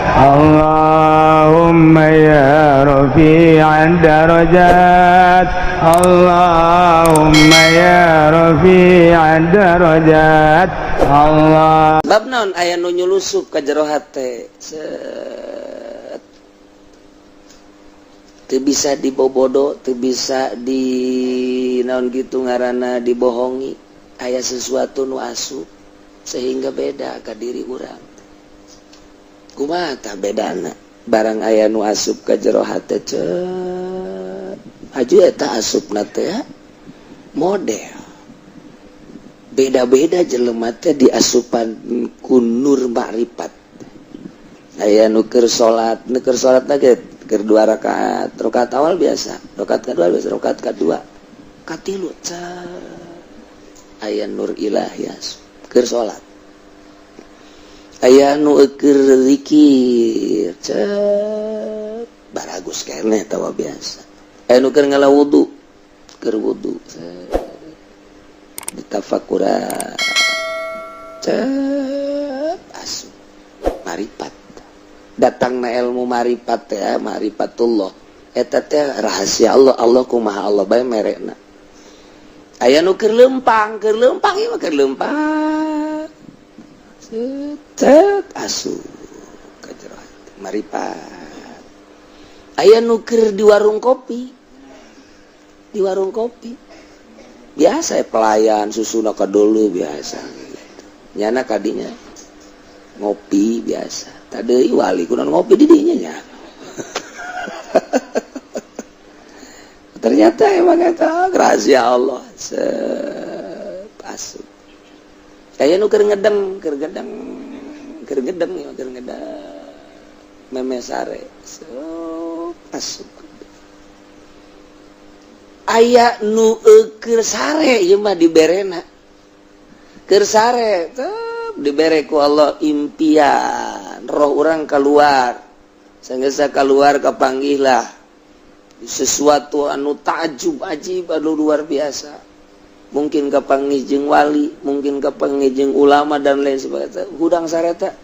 اللهم يا رفيع الدرجات، اللهم يا رفيع الدرجات، الله Bab naon aya nu nyulusup ka jero hate. Set. Teu bisa dibobodo, teu bisa di naon gitu ngaranna, dibohongi. Aya sesuatu nu asup sehingga beda ka diri urang. Kumaha tah bedana? Barang aya nu asup ka jero hate, cet, aju eta asupna teh model beda-beda. Jelema teh diasupan ku nur makrifat. Aya nu keur salat, nu keur salat ge keur dua rakaat, rakaat awal biasa, rakaat kedua biasa, rakaat kedua, katilu, cet, aya nur ilahi asup keur salat. Aya nu keur zikir, cet, baragus keneh tawa biasa. Aya nu keur ngala wudu, keur wudu, cet, ditafakuran, cet, asup maripat. Datang na ilmu maripat ya, marifatullah eta teh rahasia Allah. Allah kumaha, Allah bae merekna. Aya nu keur lempang, keur lempang ieu mah, keur lempang, cet, asup ka jero hate maripat. Aya nu keur di warung kopi, di warung kopi biasa ya, pelayan susuna ka dulu biasa gitu. Nyana kadinya ngopi biasa tadi, wali kunaon ngopi di dinya nya. Ternyata emang eta rahasia Allah. Set, asup. Aya nu keur ngedeng, keur ngedeng, keur ngedeng ya, keur ngedeng meme sare, set, asup. Aya nu keur sare ieu mah diberena, keur sare tep dibere ku Allah impian, roh urang keluar. Sanggeus keluar, kapanggihlah sesuatu anu takjub, ajib, anu luar biasa. Mungkin kapanggih jeung wali, mungkin kapanggih jeung ulama, dan lain sebagainya. Hudang sareta,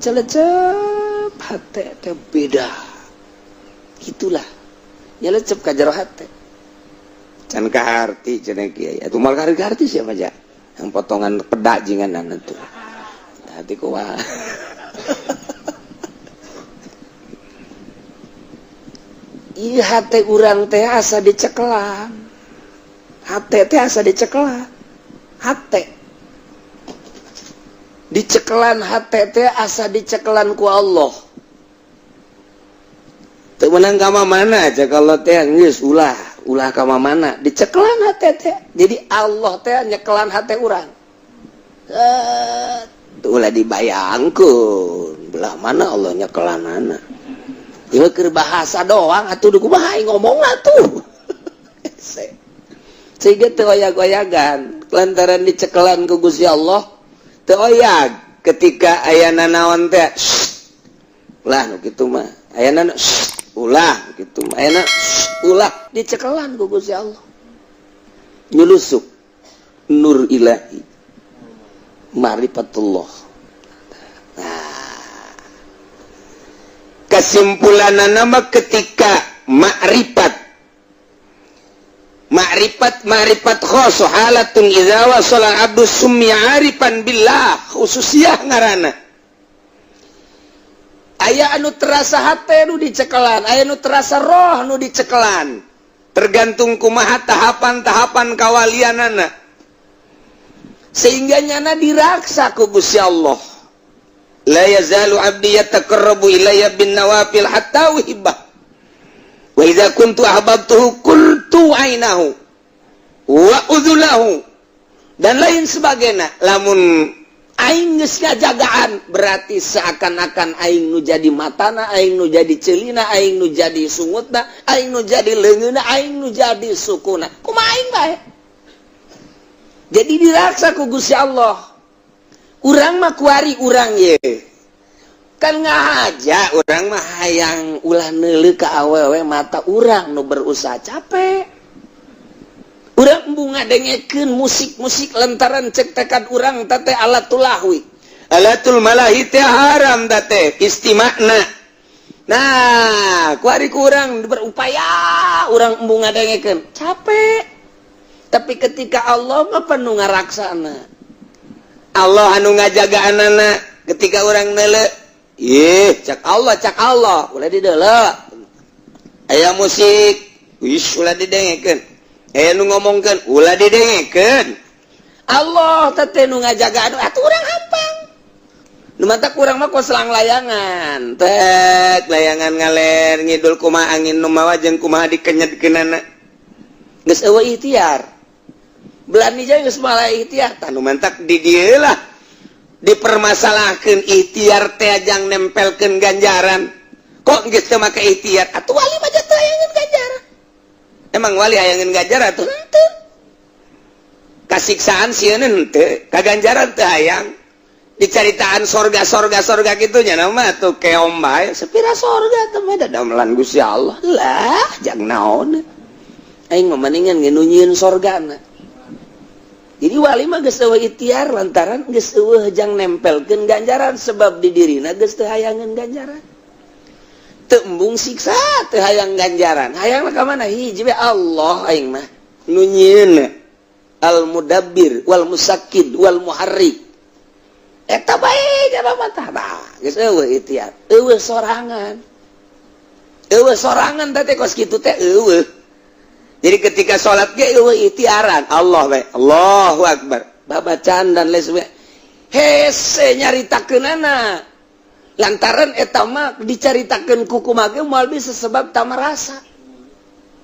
celecep hate teh beda gitulah, nyelecep ka jero hate. Can kaharti cenah kiai atuh, moal kaharti siapa aja yang potongan pedak jinganan tuh hati kumaha. Ieu hate urang teh asa dicekelan, hate teh asa dicekelan, hate dicekelan, hate teh asa dicekelan ku Allah. Teu meunang ka mana aja kalau teh geus ulah ulah ka mana, dicekelan hate teh. Jadi Allah teh nyekelan hate urang. Ulah dibayangkeun belah mana Allah nyekelanana. Ieu keur bahasa doang atuh, kumaha ngomong atuh sehingga teu oyag-oyagan lantaran dicekelan ku Gusti Allah. Teu oyag ketika aya nanaon teh, ulah nu kitu mah, aya nana ulah kitu mah, aya ulah, dicekelan ku Gusti Allah. Nyulusuk nur ilahi, marifatullah. Nah, kesimpulan nama ketika makrifat, makrifat, makrifat khos, halatun idza wasala abdu summiya arifan billah, khususiyah ngaranna. Aya anu terasa hate nu dicekelan, aya nu terasa roh nu dicekelan, tergantung kumaha tahapan-tahapan kawalianana, sehingga nyana diraksa ku Gusti Allah. La yazalu abdi yataqarrabu ilayya bin nawafil hatta uhibbah, wa idza kuntu ahbabtuhu kuntu ainahu wa udzulahu, dan lain sebagainya. Lamun aing geus ngajagaan, berarti seakan-akan aing nu jadi matana, aing nu jadi celina, aing nu jadi sungutna, aing nu jadi leungeunna, aing nu jadi sukuna, kumaha aing bae. Jadi diraksa ku Gusti Allah. Urang mah kuari urang ye kan ngahaja, urang mah hayang ulah neuleuh ka awewe, mata urang nu berusaha capek. Urang embung ngadengekeun musik-musik lantaran cek tekad urang teh alatul lahwi. Alatul malahi teh haram teh istimakna. Nah, kuari kurang berupaya urang embung ngadengekeun, capek. Tapi ketika Allah mah penuh ngaraksana, Allah anu ngajaga anana. Ketika urang nele, ih, cak Allah, cak Allah, ulah dideuleu. Aya musik, wis, ulah didengekeun. Aya nu ngomongkeun, ulah didengekeun. Allah teh nu ngajaga. Atuh urang hampang. Nu matak urang mah kos selang layangan tek layangan ngaler ngidul, kumaha angin nu mawa jeung kumaha dikenyetkeunana, geus eueuh ikhtiar. Belani jeung geus malah ikhtiar tah. Nu mantak di dieu lah dipermasalahkeun ikhtiar teh jang nempelkeun ganjaran. Kok geus teu make ikhtiar? Atuh wali mah teu hayangeun ganjaran. Emang wali hayangeun ganjaran? Atuh henteu. Kasiksaan sieun henteu, kaganjaran teu hayang. Dicaritaan sorga, sorga, sorga gitunya nama tuh keom bae sepira sorga tuh mah damelan Gusti Allah lah, jang naon aing mah, mendingan nu nyieun sorgana. Jadi wali mah geus eueuh ikhtiar lantaran geus eueuh jang nempelkeun ganjaran, sebab di dirina geus teu hayangeun ganjaran, teu embung siksa, teu hayang ganjaran. Hayang ka mana? Hiji we, Allah. Aing mah nu nyieun, al mudabbir wal musakkid wal muharrik, eta bae jaba mah. Tah, geus eueuh ikhtiar, eueuh sorangan, eueuh sorangan teh kos kitu teh eueuh. Jadi ketika salat ge eueuh ikhtiaran, Allah we, Allahu akbar, babacaan dan lain sebagainya hese nyaritakeunana, lantaran eta mah dicaritakeun ku kumaha ge moal bisa, sebab tah merasa.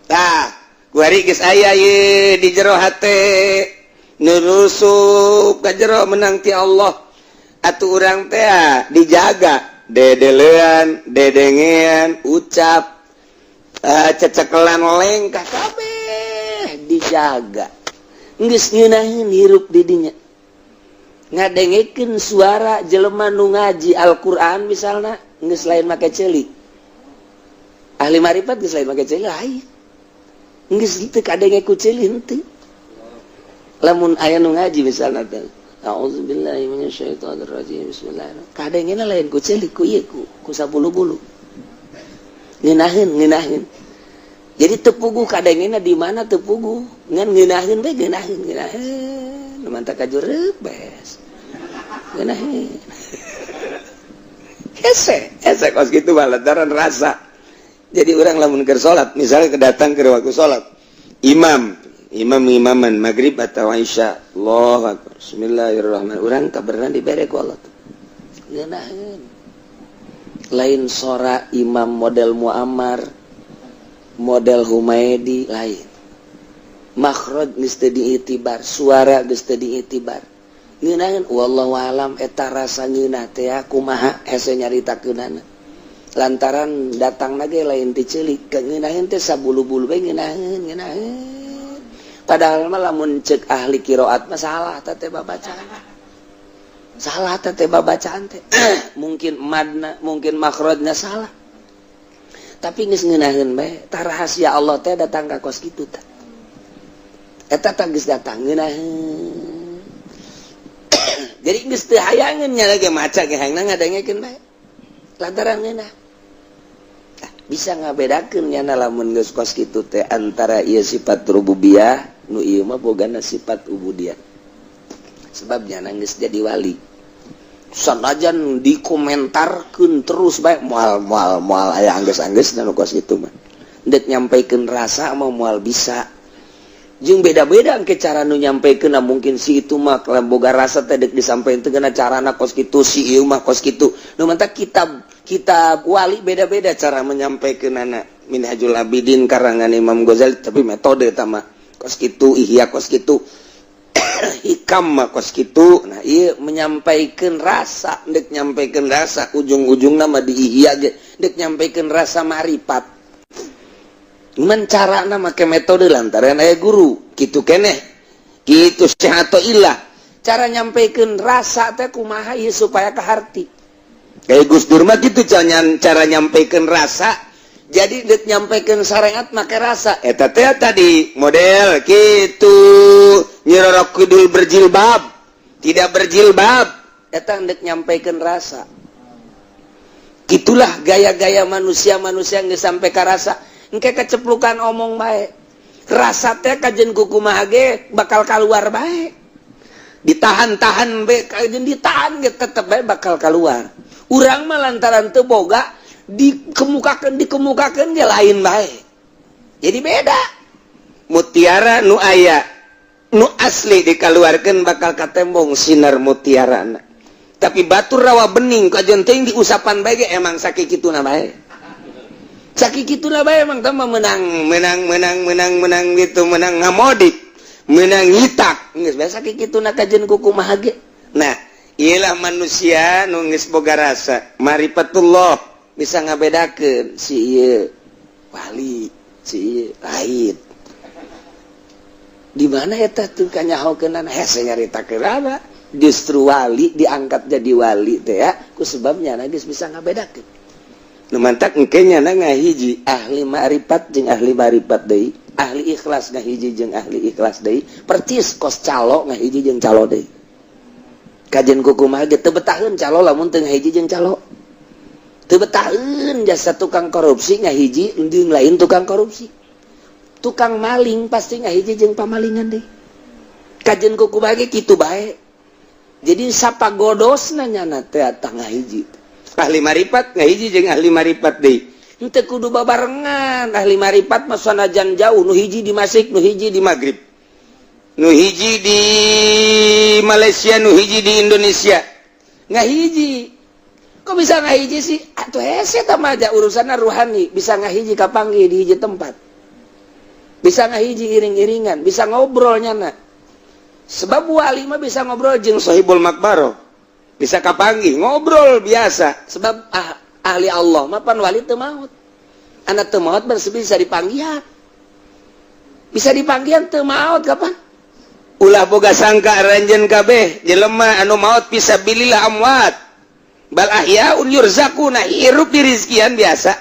Tah, kuari geus aya ye di jero hate, nurusup ka jero, menang ti Allah. Atuh urang teh dijaga dedelean, dedengean, ucap, cecekelan, lengkah, kabeh dijaga. Geus ngeunaheun hirup di dinya, ngadengekeun suara jelema nu ngaji Al-Qur'an misalna, geus lain make ceuli. Ahli marifat geus lain make ceuli, lain, geus teu kadenge ku ceuli henteu. Lamun aya nu ngaji misalna teh, "A'udzubillahi minasyaitonirrajim, bismillahirrahmanirrahim," kadengena lain ku ceuli, ku ieu, ku sabulu-bulu. Ngeunaheun, ngeunaheun. Jadi teu puguh kadengena di mana, teu puguh, ngan ngeunaheun we, ngeunaheun, ngeunaheun. Mantap kajureup beres, ngeunaheun. Hese hese kos kitu lantaran rasa. Jadi orang lamun keur salat misalnya, kedatang ke waktu salat, imam imam imaman maghrib atau isya, Allah akbar, bismillahirrahmanirrahim, urang kabarna dibere ku Allah ngeunaheun. Lain sora imam model Muammar, model Humaidi, lain. Makhraj geus teu diitibar, suara geus teu diitibar, ngeunaheun. Wallahu alam eta rasa ngeunah teh kumaha, hese nyaritakeunana, lantaran datang ge lain ti ceuli, ngeunaheun teh sabulu-bulu bae, ngeunaheun, ngeunaheun. Padahal mah lamun cek ahli qiraat mah salah teh babacaan, salah teh babacaan teh, mungkin madna, mungkin makhrajna salah, tapi geus ngeunaheun bae. Tah, rahasia Allah teh datang ka kos kitu tah. Eta tah geus datang ngeunaheun. Jadi geus teu hayangeun nya lagi, maca ge hayangna ngadengekeun bae lantaran ngeunah. Bisa ngabedakeun nyana lamun geus kos kitu teh antara ieu sifat rububiyah, nu ieu mah bogana sifat ubudiyah, sebabnya geus jadi wali. Sanajan dikomentarkeun terus bae, moal moal moal aya anggeus-anggeus nu kos kitu mah. Dek nyampaikeun rasa mah moal bisa, jeung beda-beda ke cara nu nyampaikeun. Mungkin si itu mah boga rasa teh dek disampaikan teh kena carana kos kitu, si ieu mah kos kitu. Nu mantak kitab kitab wali beda-beda cara menyampaikan anak. Minhajul Abidin karangan Imam Ghazali, tapi metode tama kos kitu, Ihya kos kitu, Hikam mah kos kitu. Nah, iya menyampaikan rasa, dek nyampaikan rasa ujung-ujung nama di Ihya ge dek nyampaikan rasa marifat, mencara nama ke metode lantaran aya guru gitu keneh gitu. Atau ilah cara nyampaikan rasa teh kumaha ieu supaya kaharti, kayak Gus Dur mah gitu cara nyampaikan rasa. Jadi dek nyampaikan syariat make rasa eta teh tadi model gitu. Nyi Roro Kidul berjilbab, tidak berjilbab. Eta ndek nyampaikan rasa. Gitulah gaya-gaya manusia-manusia yang sampai ka rasa. Engke keceplukan omong bae. Rasa teh kajen kumaha ge bakal keluar bae. Ditahan-tahan bae, kajen ditahan ge tetep bae bakal keluar. Urang mah lantaran teu boga, dikemukakan dikemukakan ge lain bae. Jadi beda. Mutiara nu aya nu asli dikeluarkan bakal katembong sinar mutiara, tapi batu rawa bening kajen teuing diusapan bae ge emang sakituna bae, sakituna bae. Emang teh menang menang menang menang menang gitu, menang ngamodit, menang ngitak, geus biasa kituna kajen kumaha ge. Nah, iyalah manusia nu geus boga rasa marifatullah bisa ngabedakeun si ieu wali, si ieu lain. Di mana eta tuh kanyahokeunana? Hese nyaritakeun apa. Justru wali diangkat jadi wali teh ya ku sebabnya geus bisa ngabedakeun. Nu mantak engke nya ngahiji ahli ma'rifat jeung ahli ma'rifat deui, ahli ikhlas ngahiji jeung ahli ikhlas deui, percis kos calo ngahiji jeung calo deui. Kajen kumaha ge teu betaheun calo lamun teu ngahiji jeung calo. Teu betaheun jasa tukang korupsi ngahiji jeung lain tukang korupsi. Tukang maling pasti ngahiji jeung pamalingan deui. Kajen kumaha ge kitu bae. Jadi sapa godosna nyana teh ngahiji. Ahli marifat ngahiji jeung ahli marifat deui. Henteu kudu babarengan. Ahli marifat mah sanajan jauh, nu hiji di Masyrik, nu hiji di Maghrib, nu hiji di Malaysia, nu hiji di Indonesia, ngahiji. Kok bisa ngahiji sih? Atuh hese tah mah urusanna ruhani, bisa ngahiji, kapanggih di hiji tempat, bisa ngahiji iring-iringan, bisa ngobrol nyana. Sebab wali mah bisa ngobrol jeung sohibul makbaro, bisa kapanggih, ngobrol biasa. Sebab ahli Allah mah pan wali teu maut. Anak teu maut berarti bisa dipanggihan, bisa dipanggihan, teu maut kapan. Ulah boga sangka aranjeun kabeh jelema anu maut fisabilillah amwat, bal ahyaun yurzaquna, hirup dirizkian biasa.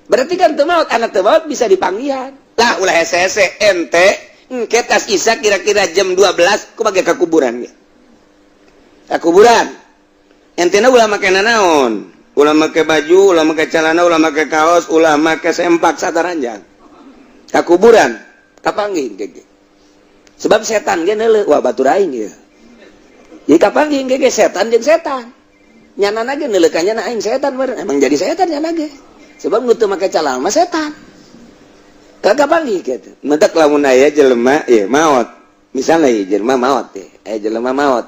Berarti kan teu maut, anak teu maut bisa dipanggihan lah. Ulah hese-hese ente. Engke tas Isya kira-kira jam 12 ku bage ka kuburan ge, ka kuburan ente na ulah make naon, ulah make baju, ulah make celana, ulah make kaos, ulah make sempak, sataranjang ka kuburan, kapanggih ge. Sebab setan ge neuleuh, wah, batur aing ieu. Jadi kapanggih ge setan jeung setan. Nyana ge neuleuh ka nyana, aing setan meureun. Emang jadi setan nyana ge. Sebab nu teu make celana mah setan. Kagak panggih gitu. Mentak lamun aya jelema ieu maot. Misalnya ieu jelema maot teh, aya jelema maot.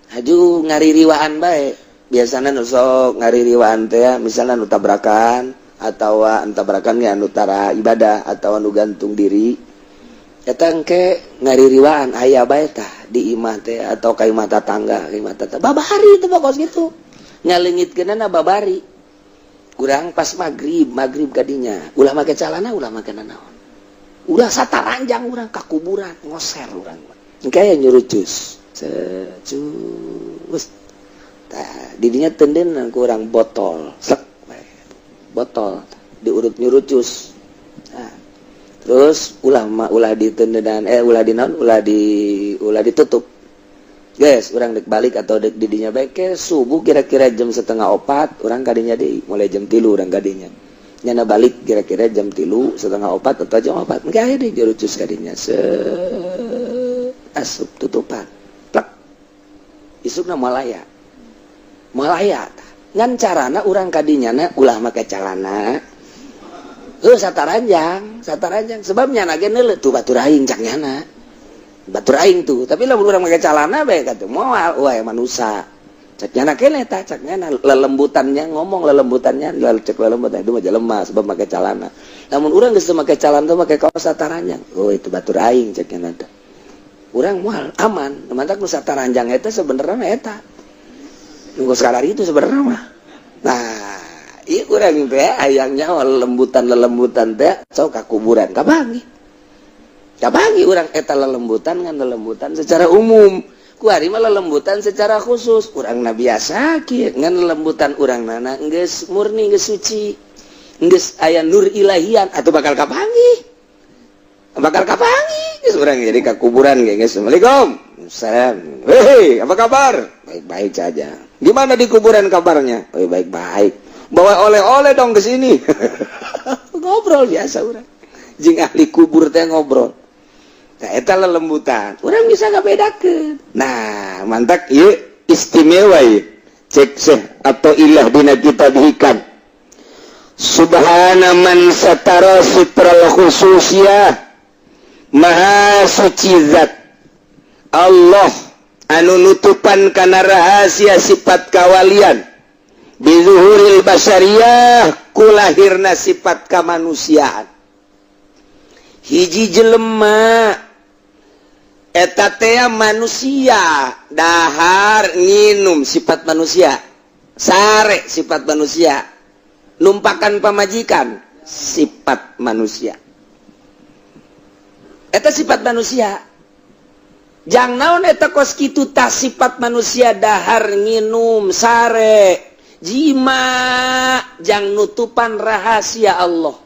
Haju ngaririwaan bae. Biasana nu sok ngaririwaan teh ya, misalnya nu tabrakan atau tabrakan ge anu tara ibadah atau anu gantung diri. Eta engke ngaririwaan aya bae tah di imah teh atau ka imah tatangga, ka imah tetangga. Babari teh pokos gitu. Ngaleungitkeunana babari. Kurang pas maghrib, maghrib kadinya. Ulah make calana, ulah make nanaon. Ulah sataranjang urang ka kuburan, ngoser urang. Engke aya nyurucus. Secus. Tah, didinya tenden ku urang botol, sek bae. Botol diurut nyurucus. Nah, terus ulah ma, ulah ditendenan, ulah di naon, ulah ditutup. Guys, urang dek balik atau dek didinya bae ke subuh kira-kira jam 3.30 urang kadinya deui, mulai jam 3 urang kadinya. Nyana balik kira-kira jam 3, 3.30 atau jam 4. Engke aya deui jurucus kadinya. Se asup tutupan. Plek. Isukna malaya. Malaya tah. Ngan carana urang kadinya na ulah make calana. Heuh, sataranjang, sataranjang. Sebab nyana ge neuleuh tuh batur aing cak nyana. Batur aing tuh, tapi lamun urang make calana bae katuh moal, wah manusa. Cak nyana keneh tah, cak nyana lelembutannya ngomong, lelembutannya cek lelembutan itu mah jelema sebab make calana. Lamun urang geus teu make calana tuh make kaos sataranjang. Oh, itu batur aing cak nyana teh. Urang moal aman. Mantak nu sataranjang eta sebenarnya eta. Nunggu sekadar itu sebenarnya mah. Nah, ieu urang teh hayangnya lelembutan lelembutan teh sok ka kuburan kapanggih. Kapanggih urang eta lelembutan, ngan lelembutan secara umum. Kuari mah lelembutan secara khusus. Urang na biasa kieu, ngan lelembutan urang nana geus murni, geus suci. Geus aya nur ilahian atuh bakal kapanggih. Bakal kapanggih. Geus urang jadi ka kuburan ge, geus, "Assalamualaikum." "Salam." "Hei, apa kabar?" "Baik-baik saja." "Gimana di kuburan kabarnya?" "Oh, baik-baik." "Bawa oleh-oleh dong ke sini." Ngobrol biasa urang. Jeung ahli kubur teh ngobrol. Nah, eta lelembutan. Urang bisa ngabedakeun. Nah, mantak ieu istimewa ieu. Cek Syekh Athoillah dina kitab Hikam. Subhana man satara sitral khususiyah, maha suci zat Allah anu nutupan kana rahasia sifat kawalian bizuhuril basyariyah, kulahirna sifat kemanusiaan. Hiji jelema eta teh manusia, dahar nginum sifat manusia, sare sifat manusia, numpakan pamajikan sifat manusia, eta sifat manusia. Jang naon eta kos kitu tah sifat manusia, dahar nginum, sare, jima, jang nutupan rahasia Allah.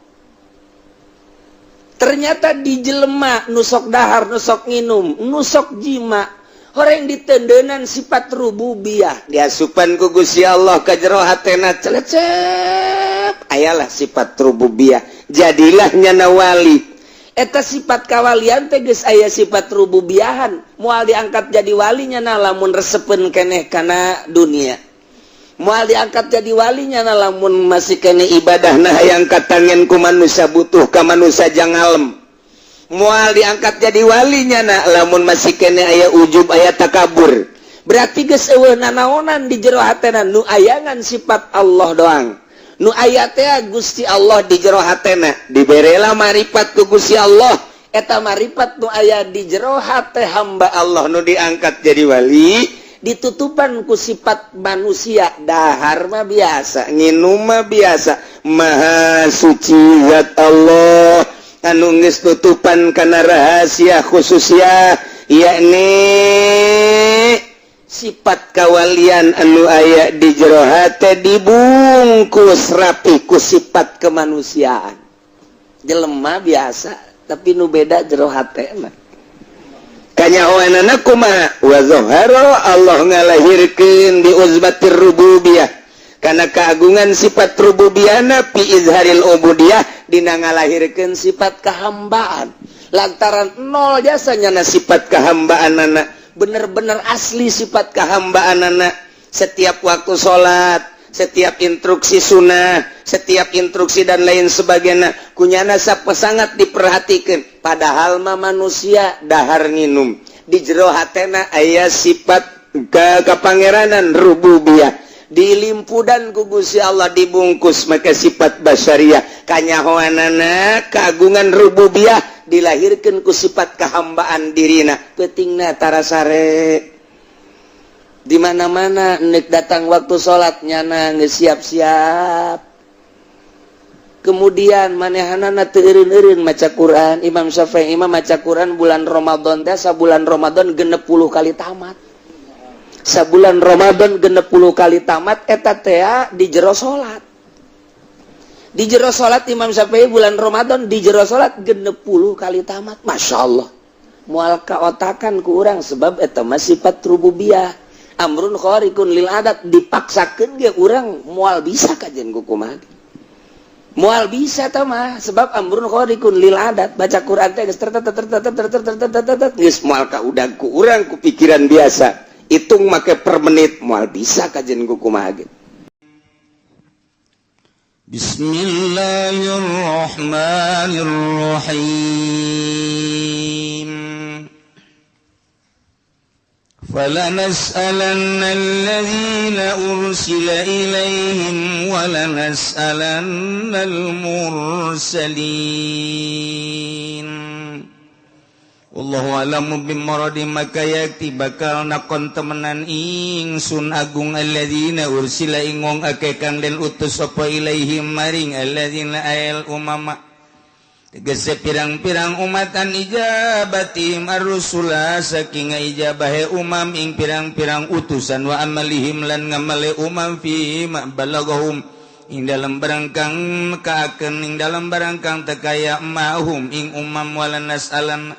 Ternyata di jelema nusok dahar, nusok nginum, nusok jima, orang ditendenan sifat rububiyah, diasupan ku Gusti Allah ka jero hatena, celecep ayalah sifat rububiyah, jadilah nyana wali. Eta sifat kawalian teh geus aya sifat rububiyahan. Moal diangkat jadi walinya na lamun resepeun keneh kana dunia. Moal diangkat jadi walinya na lamun masih keneh ibadah nah yang katangen ku manusia, butuh ka manusia jang ngalem. Moal diangkat jadi walinya na lamun masih keneh aya ujub, aya takabur. Berarti geus eueuh nanaonan di jero hatena, nu ayangan sifat Allah doang, nu aya teh Gusti Allah di jero hatena. Diberela marifat ku Gusti Allah. Eta marifat nu aya di jero hate hamba Allah nu diangkat jadi wali ditutupan ku sifat manusia, dahar mah biasa, nginum mah biasa. Maha suci zat Allah anu geus tutupan kana rahasia khususnya, yakni sifat kawalian anu aya di jero hate dibungkus rapi ku sifat kemanusiaan. Jelema biasa, tapi nu beda jero hate mah. Kanyahoanana kumaha? Wa zahara, Allah ngalahirkeun bi uzmatir rububiyah, karena keagungan sifat rububiyahna, fi izharil ubudiyah, dina ngalahirkeun sifat kehambaan. Lantaran nol jasanya na sifat kehambaan anak, bener-bener asli sifat kehambaan anak. Setiap waktu sholat, setiap instruksi sunnah, setiap instruksi dan lain sebagainya, kunyana sangat diperhatikan. Padahal mah manusia, dahar nginum. Di jero hatena aya sifat ke kepangeranan rububiyah, dilimpudan ku Gusti Allah, dibungkus maka sifat basyariah. Kanyahoanana keagungan rububiyah dilahirkan ku sifat kehambaan dirina. Peutingna tara sare. Di mana-mana nek datang waktu salat nyana geus siap-siap. Kemudian manehanana teu eureun-eureun maca Quran. Imam Syafi'i imam maca Quran bulan Ramadan teh sabulan Ramadan 60 kali tamat. Sabulan Ramadan 60 kali tamat eta teh di jero salat. Di jero salat Imam Syafi'i bulan Ramadan di jero salat 60 kali tamat. Masya Allah, moal kaotakan ku urang, sebab eta mah sifat rububiyah, amrun khariqun lil adat. Dipaksakeun ge urang moal bisa kajen ku kumaha, moal bisa tah mah, sebab amrun khariqun lil adat. Baca Quran teh geus geus moal kaudag ku urang ku pikiran biasa. Hitung make per menit moal bisa kajen ku kumaha ge. Bismillahirrahmanirrahim. فلنسألن الذين أرسل إليهم ولنسألن المرسلين. Wallahu a'lamu bimuradi. Maka yakti bakal nakon temenan ingsun agung alladzina ursila ing wong akeh kang den utus apa ilaihim maring alladzina ayal umama, tegese pirang-pirang umatan, ijabatihim ar-rusula, saking ijabahe umam ing pirang-pirang utusan, wa amalihim lan ngamale umam, fi ma balagahum ing dalam barang kang kaakeun, ing dalam barang kang tekaya mahum ing umam. Wala nasalan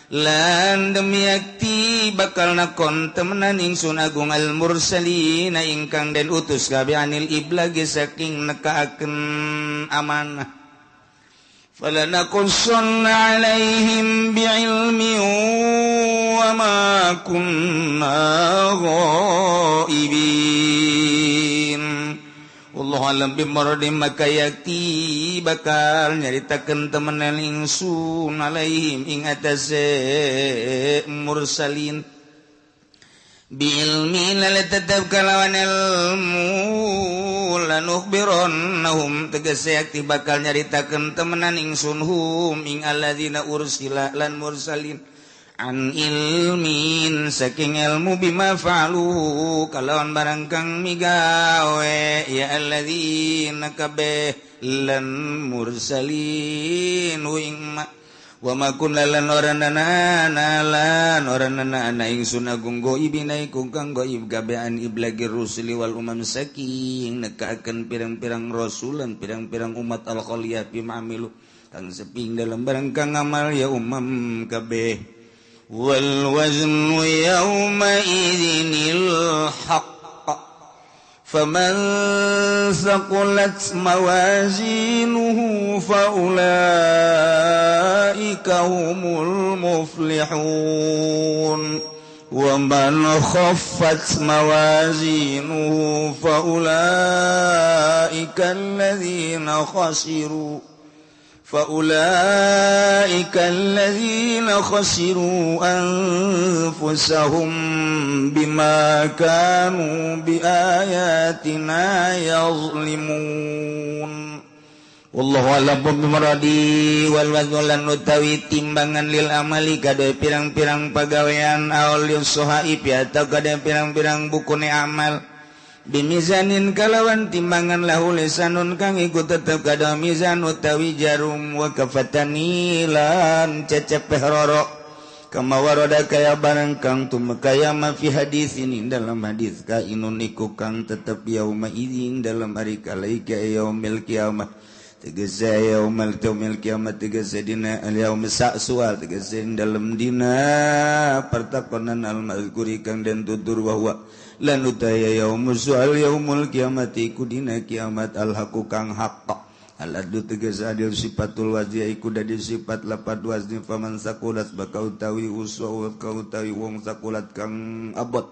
Lan demi yakti bakal nakon temenan ingsun agung al mursalina ingkang den utus kabeh anil iblagi saking nekaaken amanah. Falanakussunna alaihim bi'ilmi wa ma kunna ghaibin. Wallahu alam bimurdi maka yakti bakal nyaritakeun temenan ingsun alaihim ing atase mursalin biilmi la tetep kalawan ilmu lanukhbirannahum tegese yakti bakal nyaritakeun temenan ingsun hum ing alladzina ursila lan mursalin an ilmin saking ilmu bima fa'alu kalawan barang kang migawe ya alladzina kabeh lan mursalin ing wa ma kunna lan ora nana lan ora nana ingsun agung goibina iku kang goib gabean iblagir rusuli wal umam saking nekakeun pirang-pirang rasulan pirang-pirang umat al khaliyah bima amilu kang seping dalam barang kang ngamal ya umam kabeh. Wal waznu yawma idzinil haqq faman thaqulat mawazinuhu faulaika humul muflihun wa man khaffat mawazinuhu faulaika alladzina khasiru فأولئك الذين خسروا أنفسهم بما كانوا بآياتنا يظلمون. Wallahu a'lam bimuradi wal wazlan utawi timbangan lil amali kade pirang-pirang pagawean aul sohaib atau kade pirang-pirang bukune amal bimizanin kalawan timbangan lahu lisanun kang iku tetep kada mizan utawi jarum wa kafatani lan cecepeh roro kama waroda kaya barang kang tumekaya ma fi hadis ini dalam hadis kainun iku kang tetep yauma idzin dalam hari kalaika yaumil kiamah tegese yaumil kiamah tegese dina al yaum sa'sual tegese dalam dina pertakonan al mazkuri kang den tutur bahwa lan utaya yaumul su'al yaumul kiamati iku dina kiamat al haqu kang haqq al adlu tegas adil sifatul wajhi iku dadi sifat lapad wazni faman sakulat bakau utawi uswa utawi wong sakulat kang abot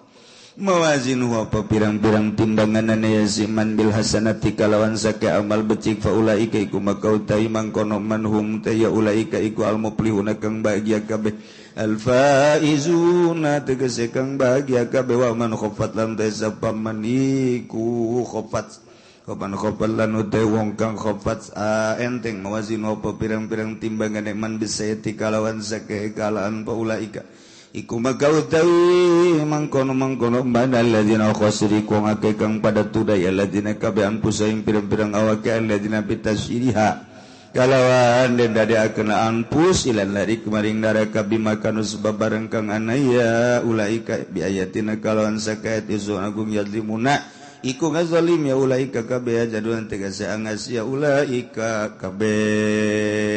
mawazin wa pirang-pirang timbanganane ya siman bil hasanati kalawan sake amal becik faulaika iku maka utawi mangkono manhum ta ya ulaika iku al muflihuna kang bahagia kabeh al-faizuna tegese kang bahagia kabeh wa man khaffat lan tasapa man iku khaffat kapan khaffat lan utawi wong kang khaffat enteng mawazin apa pirang-pirang timbangane man bisayati kalawan sake kalaan paulaika iku maka utawi mangkono-mangkono man alladzina khasiru ku akeh kang pada tudaya alladzina kabeh anfusaing pirang-pirang awake alladzina bitasyiriha kalawan den dadiakeun anfus ilan lari kemaring neraka bima kanu sebab bareng kang anaya ulaika bi ayatina kalawan sakait izu agung yadlimuna iku ngazalim ya ulaika kabeh jaduan tegese angas ya ulaika kabeh.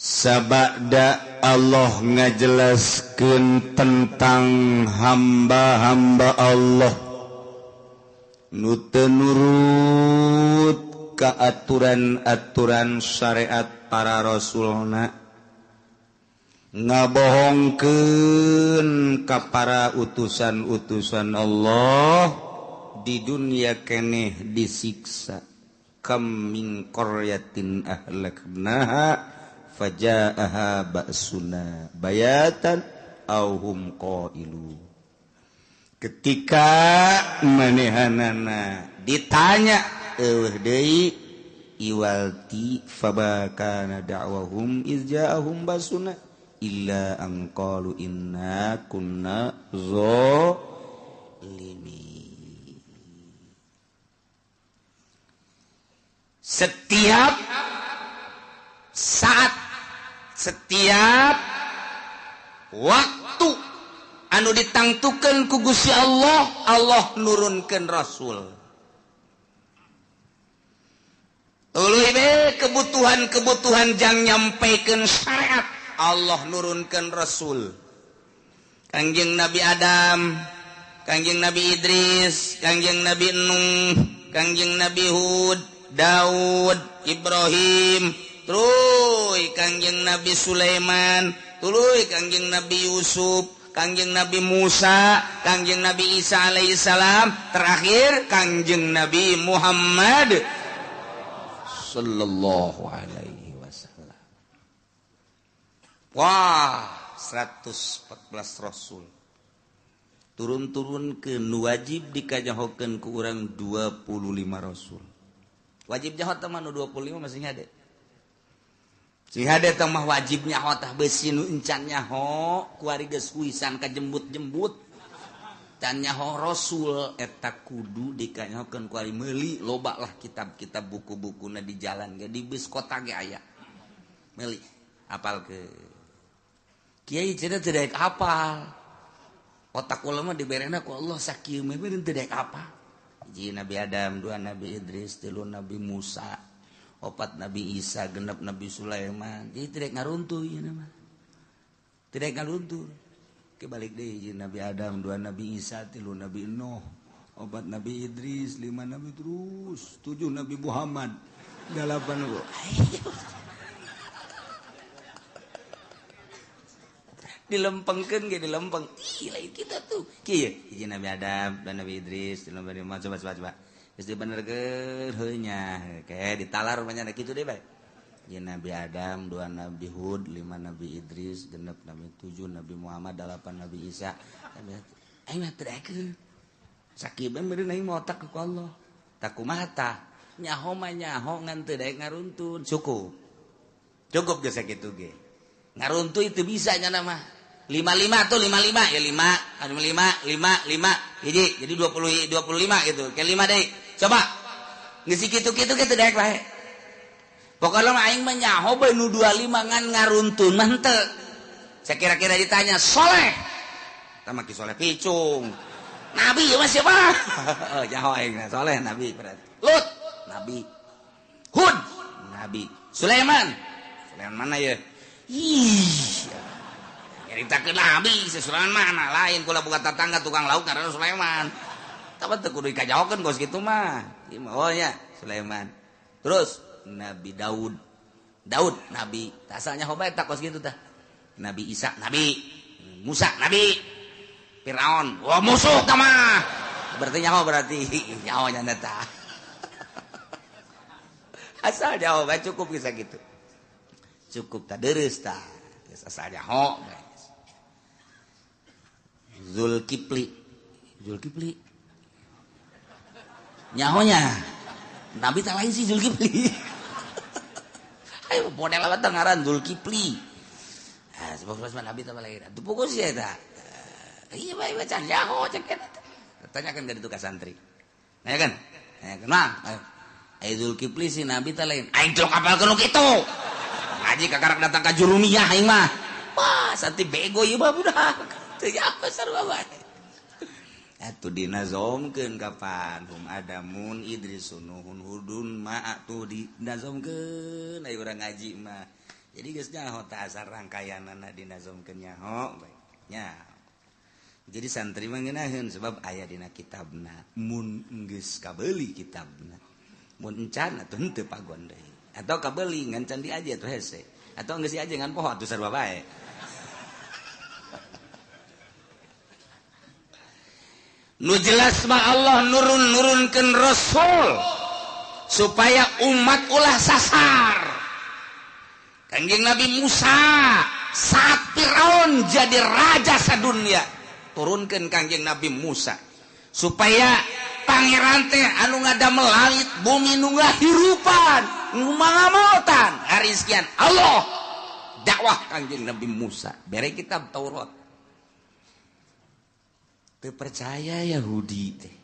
Sabada Allah ngajelaskeun tentang hamba-hamba Allah nu teu nurut ka aturan-aturan syariat para rasulna, ngabohongkeun ka para utusan-utusan Allah di dunia keneh disiksa. Kam min qaryatin ahlaknaha faja'aha ba'suna bayatan aw hum qailu. Ketika manehanana ditanya eueuh deui iwalti fabakana da'wahum iz ja'ahum basuna illa an qalu inna kunna zalimin. Setiap saat, setiap waktu anu ditangtukeun ku Gusti Allah, Allah nurunkeun rasul. Tuluy be kebutuhan-kebutuhan jang nyampaikan syariat Allah nurunkan rasul. Kangjeng Nabi Adam, Kangjeng Nabi Idris, Kangjeng Nabi Nuh, Kangjeng Nabi Hud, Daud, Ibrahim, tuluy Kangjeng Nabi Sulaiman, tuluy Kangjeng Nabi Yusuf, Kangjeng Nabi Musa, Kangjeng Nabi Isa alaihissalam, terakhir Kangjeng Nabi Muhammad sallallahu alaihi wasallam. Wah, 114 rasul turun-turun ke nu wajib dikajahokeun ku urang 25 rasul. Wajib jaho teh mah nu 25 masih hade. Sing hade teh mah wajib nyaho tah beusi nu encan nyaho kuari geus kuisan kajembut-jembut. Can nyaho rasul eta kudu dikanyahokeun kuari meuli loba lah kitab-kitab buku-bukuna di jalan ge di bus kota ge aya. Meuli apal ke. Kiai cenah teu daek apal. Otak ulama diberena ku Allah sakieu mah teu daek apa. Hiji Nabi Adam, dua Nabi Idris, tilu Nabi Musa, opat Nabi Isa, genep Nabi Sulaiman. Jadi teu daek ngaruntuh ieu mah. Teu daek ngaruntuh. Ke balik deui hiji Nabi Adam, dua Nabi Isa, tilu Nabi Nuh, opat Nabi Idris, lima Nabi terus, tujuh Nabi Muhammad, delapan dilempengkeun ge dilempeng. Ih lain kita tuh. Kieu hiji Nabi Adam dan Nabi Idris, tilu Nabi Muhammad, coba. Geus dibenerkeun heuh nya. Ke ditalar rupanya kitu deui bae. Hiji Nabi Adam, dua Nabi Hud, lima Nabi Idris, genep Nabi tujuh Nabi Muhammad, delapan Nabi Isa. Aing mah teu daekeun. Sakieu bae meureun aing mah otak ku Allah. Tak kumaha tah? Nyaho mah nyaho ngan teu daek ngaruntun. Cukup. Cukup geus sakitu ge. Ngaruntuh itu bisa nya mah. 55 tuh 55 ya 5, 5 5 5 hiji jadi 20 25 gitu. Ke 5 deui. Coba. Geus kitu-kitu ge teu daek bae. Pokokna mah aing mah nyaho bae nu 25 ngan ngaruntun mah henteu. Saya kira-kira ditanya soleh. Tah mah ki soleh picung. Nabi mah siapa? Oh, nyaho aing soleh nabi berarti. Lut nabi. Hud nabi. Sulaiman. Sulaiman mana ya? Ih. Nyaritakeun nabi Sulaiman mana lain kula buka tetangga tukang lauk karena Sulaiman. Tapi teu kudu dikajahokeun kos kitu mah. Oh nya Sulaiman. Terus Nabi Daud. Daud nabi. Asalnya hoba eta kos kitu tah. Nabi Isa nabi. Musa nabi. Firaun. Wah musuh tah mah. Berarti nyaho berarti nyaho nya tah. Asal nyaho bae cukup bisa gitu. Cukup tah dereus tah. Geus asal nyaho. Zulkifli. Zulkifli. Nyahonya. Nabi tak lain sih Zulkifli. Ayo model apa ngaran Zulkifli. Ah sebab Nabi tak lain. Atuh pokok sih eta. Iya bae baca nyaho cek eta. Tanyakan ka ditu ka santri. Nanya kan? Nanya kan. Ayo Zulkifli sih Nabi tak lain. Aing teu kapalkeun nu kitu. Ngaji kakarak datang ka Jurumiyah aing mah. Wah, santi bego ieu mah budak. Teu apa sarua bae. Atuh dinazomkeun kapan hum adamun idris nuhun hudun ma atuh dinazomkeun aya urang ngaji mah. Jadi geus nyaho tah asar rangkayanana dinazomkeun nyaho bae. Nya. Jadi santri mah ngeunaheun sebab aya dina kitabna. Mun geus kabeuli kitabna. Mun encan atuh henteu pagon deui. Atau kabeuli ngan can diaji atuh hese. Atau geus diaji ngan poho atuh sarua bae. Nu jelas mah Allah nurun-nurunkeun rasul supaya umat ulah sasar. Kangjeng Nabi Musa saat Firaun jadi raja sadunia, turunkeun Kangjeng Nabi Musa supaya pangeran teh anu ngadamel langit bumi nu ngahirupan, nu mangamotan, harizkian Allah dakwah Kangjeng Nabi Musa bere kitab Taurat. Teu percaya Yahudi teh.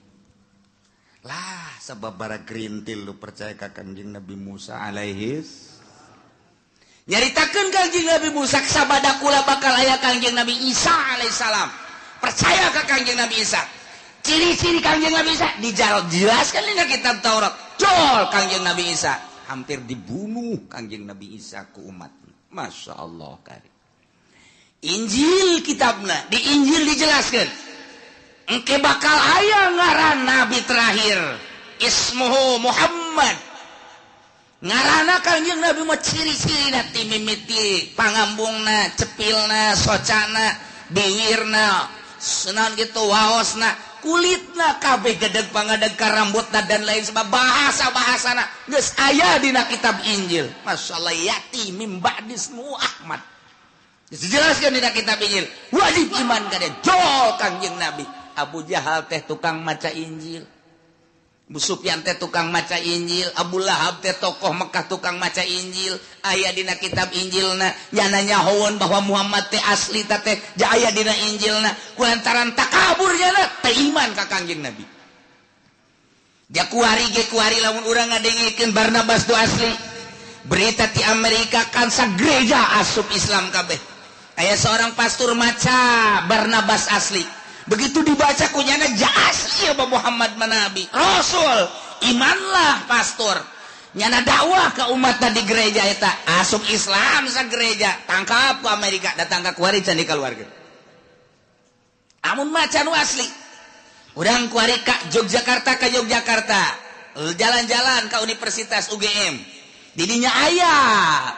Lah sabab bara gerintil lu percaya ka Kangjeng Nabi Musa alaihis. Nyaritakeun Kangjeng Nabi Musa sabada kula bakal aya Kangjeng Nabi Isa alaihissalam. Percaya ka Kangjeng Nabi Isa. Ciri-ciri Kangjeng Nabi Isa dijelaskan dina kitab Taurat. Jol Kangjeng Nabi Isa. Hampir dibunuh Kangjeng Nabi Isa ku umat. Masya Allah kari. Injil kitabna, di Injil dijelaskan engke bakal aya ngaran nabi terakhir, ismuhu Muhammad. Ngaranna Kangjeng Nabi mah ciri-cirina ti mimiti pangambungna, cepilna, socana, biwirna, senan gitu, waosna, kulitna kabeh, gedeg pangadeg ka rambutna dan lain sebab bahasa-bahasana geus aya dina kitab Injil. Masyaallah, yati mim ba'di ismu Ahmad. Dijelaskan dina kitab Injil, wajib iman ka dia. Jol Kangjeng Nabi. Abu Jahal teh tukang maca Injil, Abu Sufyan teh tukang maca Injil, Abu Lahab teh tokoh Mekah tukang maca Injil. Aya dina kitab Injilna, nyana nyahoeun bahwa Muhammad teh asli teh ja aya dina Injilna. Kulantaran takabur nyana teh iman ka Kangjeng Nabi. Ja kuari ge kuari lamun urang ngadengikeun Barnabas tu asli. Berita ti Amerika kan sagereja asup Islam kabeh. Aya seorang pastor maca Barnabas asli. Begitu dibaca kunyana ja asli ya Muhammad manabi Rasul, imanlah pastor. Nyana dakwah ke umat di gereja eta asup Islam sa gereja, tangkap ke Amerika, datang ke kuari can dikeluarkeun. Amun maca nu asli. Urang kuari ka Yogyakarta, ka Yogyakarta, jalan-jalan ke Universitas UGM. Didinya aya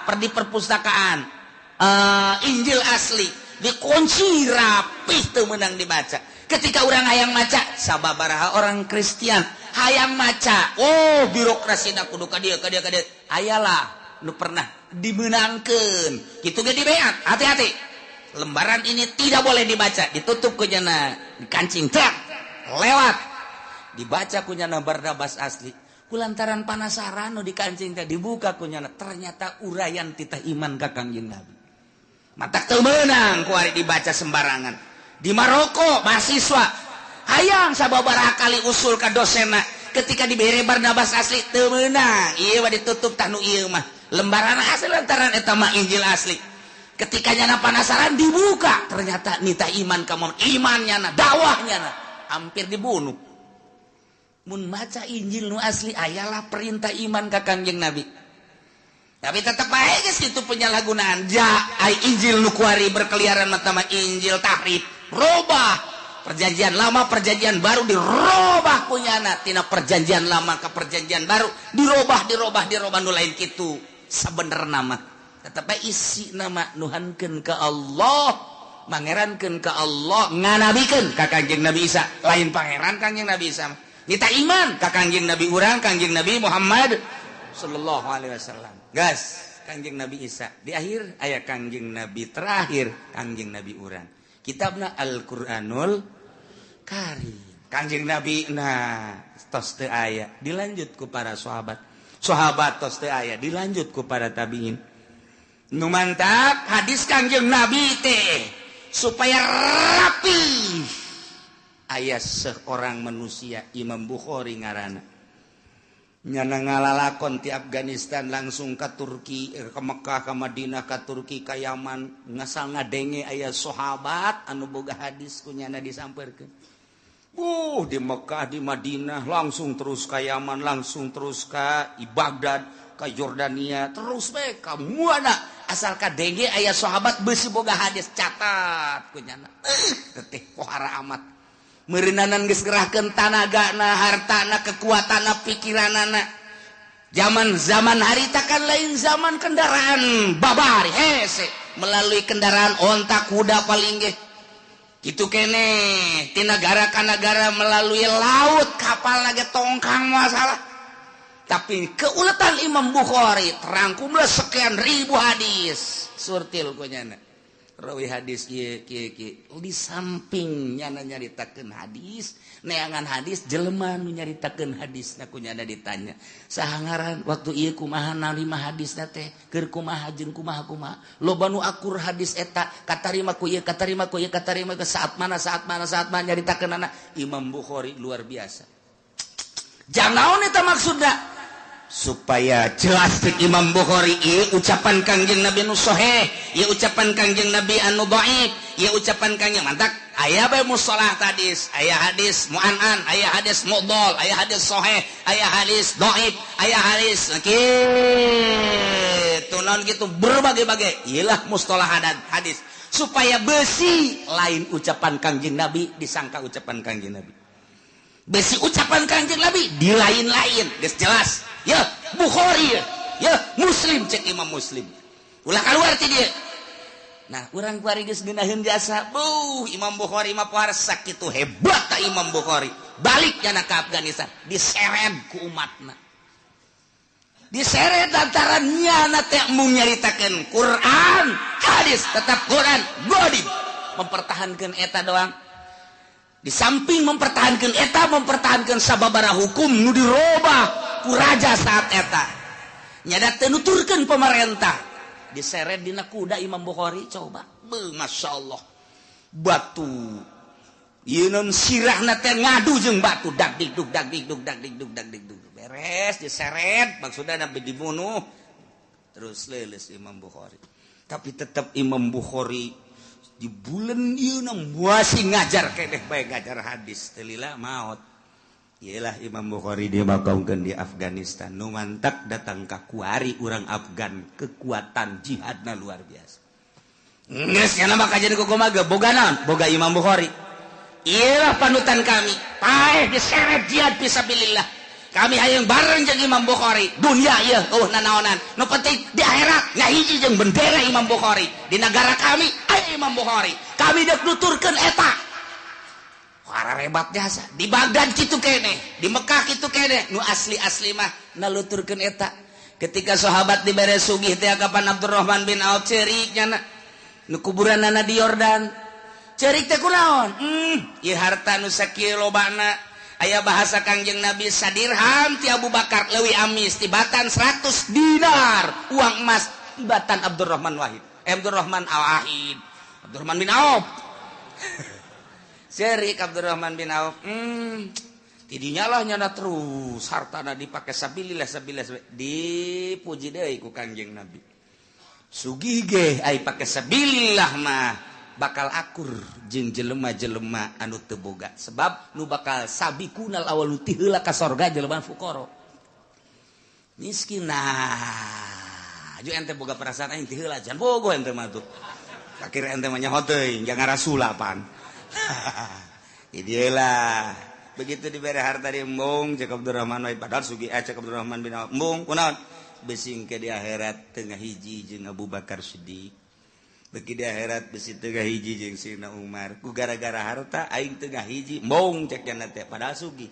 per di perpustakaan Injil asli dikunci rapih teu meunang dibaca. Ketika orang hayang maca, sababaraha orang Kristian hayang maca, oh birokrasi na kudu ka dieu ka dieu ka dieu. Ayalah nu pernah dimeunangkeun. Kitu ge dibeat, hati-hati. Lembaran ini tidak boleh dibaca, ditutup ku nyana, dikancing truk, lewat. Dibaca ku nyana Barnabas asli. Kulantaran panasaran nu dikancing teh dibuka ku nyana, ternyata uraian titah iman ka Kangjeng Nabi. Matak teu meunang ku ari dibaca sembarangan. Di Maroko mahasiswa hayang sababaraha kali usul ka dosenna, ketika dibere Barnabas asli teu meunang, ieu mah ditutup tah nu ieu mah. Lembaran asli lantaran eta mah Injil asli. Ketika nyana penasaran dibuka, ternyata nita iman ka Muhammad, iman nyana, dakwah nyana, hampir dibunuh. Mun maca Injil nu asli ayalah perintah iman ka Kangjeng Nabi. Tapi tetap bae geus kitu penyalahgunaan. Ja ai Injil nu kuari berkeliaran mah tama Injil tahrif, robah perjanjian lama perjanjian baru dirobah kunyana tina perjanjian lama ke perjanjian baru dirobah dirobah dirobah nu lain kitu sabenerna mah. Tetep bae isi nama nuhankeun ka Allah, mangerankeun ka Allah, nganabikeun ka Kangjeng Nabi Isa, lain pangeran Kangjeng Nabi Isa. Nita iman ka Kangjeng Nabi urang, Kangjeng Nabi Muhammad sallallahu alaihi wasallam. Gas Kangjeng Nabi Isa di akhir aya Kangjeng Nabi terakhir, Kangjeng Nabi urang. Kitabna Al-Qur'anul Karim. Kangjeng Nabi nah tos teu aya, dilanjut ku para sahabat. Sahabat tos teu aya, dilanjut ku para tabiin. Nu mantap hadis Kangjeng Nabi teh supaya rapi. Aya seorang manusia Imam Bukhari ngaranna. Nyana ngalalakon ti Afghanistan langsung ka Turki, ke Mekah, ka Madinah, ka Turki, ka Yaman, ngasal ngadenge aya sahabat anu boga hadis ku nyana disampeurkeun. Di Mekah, di Madinah, langsung terus ka Yaman, langsung terus ka Baghdad, ka Jordania, terus we ka muana asal kadenge aya sahabat beusi boga hadis catat ku nyana. Teteh pohara amat. Meureunanan geus ngerahkeun tanagana, hartana, kekuatanna, pikiranana. Zaman-zaman harita kan lain zaman kendaraan babari hese melalui kendaraan onta kuda paling ge. Kitu kene ti nagara ka nagara melalui laut kapal ge tongkang masalah. Tapi keuletan Imam Bukhari terangkumlah sekian ribu hadis. Surtil ku nyana. Rawi hadis kieu kieu kieu. Di samping nyana nyaritakeun hadis, neangan hadis jelema nu nyaritakeun hadisna ku nyana ditanya. Saha ngaran waktu ieu kumaha narima hadisna teh, keur kumaha jeung kumaha kumaha. Loba nu akur hadis eta, katarima ku ieu, katarima ku ieu, katarima ke saat mana saat mana saat mana nyaritakeunana. Imam Bukhari luar biasa. Jang naon eta maksudna? Supaya jelas cek Imam Bukhari ieu ucapan Kangjeng Nabi nu sahih, ieu ucapan Kangjeng Nabi anu dhaif, ieu ucapan Kangjeng mantak Aya bae mustalah hadis, aya hadis mu'an'an, aya hadis mudhal, aya hadis sahih, aya hadis dhaif, aya hadis kitu naon gitu berbagai-bagai. Iyalah mustalah hadis supaya besi lain ucapan Kangjeng Nabi disangka ucapan Kangjeng Nabi. Besi ucapan Kangjeng Nabi di lain-lain geus jelas. Ya Bukhari ya Muslim cek Imam Muslim. Ulah keluar ti dieu. Nah, urang kuari geus ngeunaheun jasa. Buh, Imam Bukhari mah poar sakitu hebat ta Imam Bukhari. Balik jana ka Afghanistan, diseret ku umatna. Diseret lantaran nyana teh mung nyaritakeun Quran, hadis, tetap Quran, godi mempertahankan eta doang. Di samping mempertahankan eta, mempertahankan sababara hukum nu dirobah ku raja saat eta. Nyada teu nuturkeun pemerintah. Diseret dina kuda Imam Bukhari coba. Beuh, Masya Allah. Batu. Ieu non sirahna teh ngadu jeung batu dag digdug dag digdug dag digdug dag digdug. Beres diseret maksudna nabi dibunuh. Terus leuleus Imam Bukhari. Tapi tetap Imam Bukhari di bulan ieu na masih ngajar keneh bae ngajar hadis teu lila maot. Iyalah Imam Bukhari dimakamkeun di Afghanistan. Nu mantak datang ka kuari urang Afgan, kekuatan jihadna luar biasa. Geus nya mah kajian kumaha boga naon? Boga Imam Bukhari. Iyalah panutan kami. Paeh diseret jihad fisabilillah. Kami hayang bareng jeung Imam Bukhari. Dunia ieu eueuh nanaonan. Nu penting di akhirat ngahiji jeung bendera Imam Bukhari. Di negara kami aya Imam Bukhari. Kami deuk nuturkeun eta. Hebat jasa di Baghdad kitu kene, di Mekah kitu kene, nu asli-asli mah naluturkeun eta. Ketika sahabat dibere sugih teh kapan Abdurrahman bin Auf ceurik nyana nu kuburanana di Yordan. Ceurik teh kunaon? Ieu harta nu sakieu lobana. Aya bahasa Kangjeng Nabi sadirham ti Abu Bakar leuwih amis tibatan 100 dinar uang emas tibatan Abdurrahman Wahid. Abdurrahman Al-Wahid. Abdurrahman bin Auf. Serik Abdurrahman bin Auf, tidinya lah nyana terus hartana dipake sabilillah sabilillah dipuji deui ku Kangjeng Nabi. Sugih ge ai pake sabilillah mah bakal akur jeung jelema-jelema anu teu boga sebab nu bakal sabiqunal awwalu ti heula ka sorga jelema fuqara. Miskin nah, ju ente boga perasaan aing ti heula jan bogo ente mah tuh. Akhir ente mah nyaho teuing jangan rasulapan. Idilah begitu diberi harta di embung cek Abdurrahman wae padahal sugih cek Abdurrahman bin Auf embung kunaon besing ke di akhirat tengah hiji jeung Abu Bakar Siddiq beki di akhirat besi tengah hiji jeung Sayyidina Umar ku gara-gara harta aing tengah hiji embung cek nya teh padahal sugih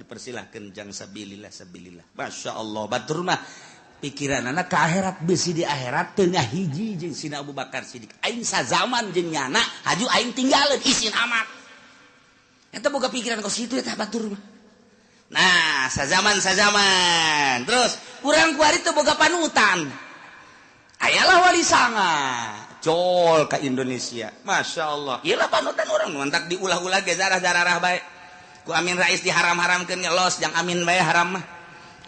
dipersilahkeun jang sabilillah sabilillah. Masya Allah batur mah pikiranana ka akhirat besi di akhirat tengah hiji jeung Sayyidina Abu Bakar Siddiq aing sazaman jeung nyana haju aing tinggalin isin amat eta boga pikiran kos kitu eta batur mah. Nah sazaman terus urang kuari teu boga panutan ayalah wali sanga jol ka Indonesia. Masya Allah ieu lah panutan urang mantak diulah-ulah ge zarah-zarah bae ku Amin Rais diharam-haramkeun ngelos jang Amin bae haram mah.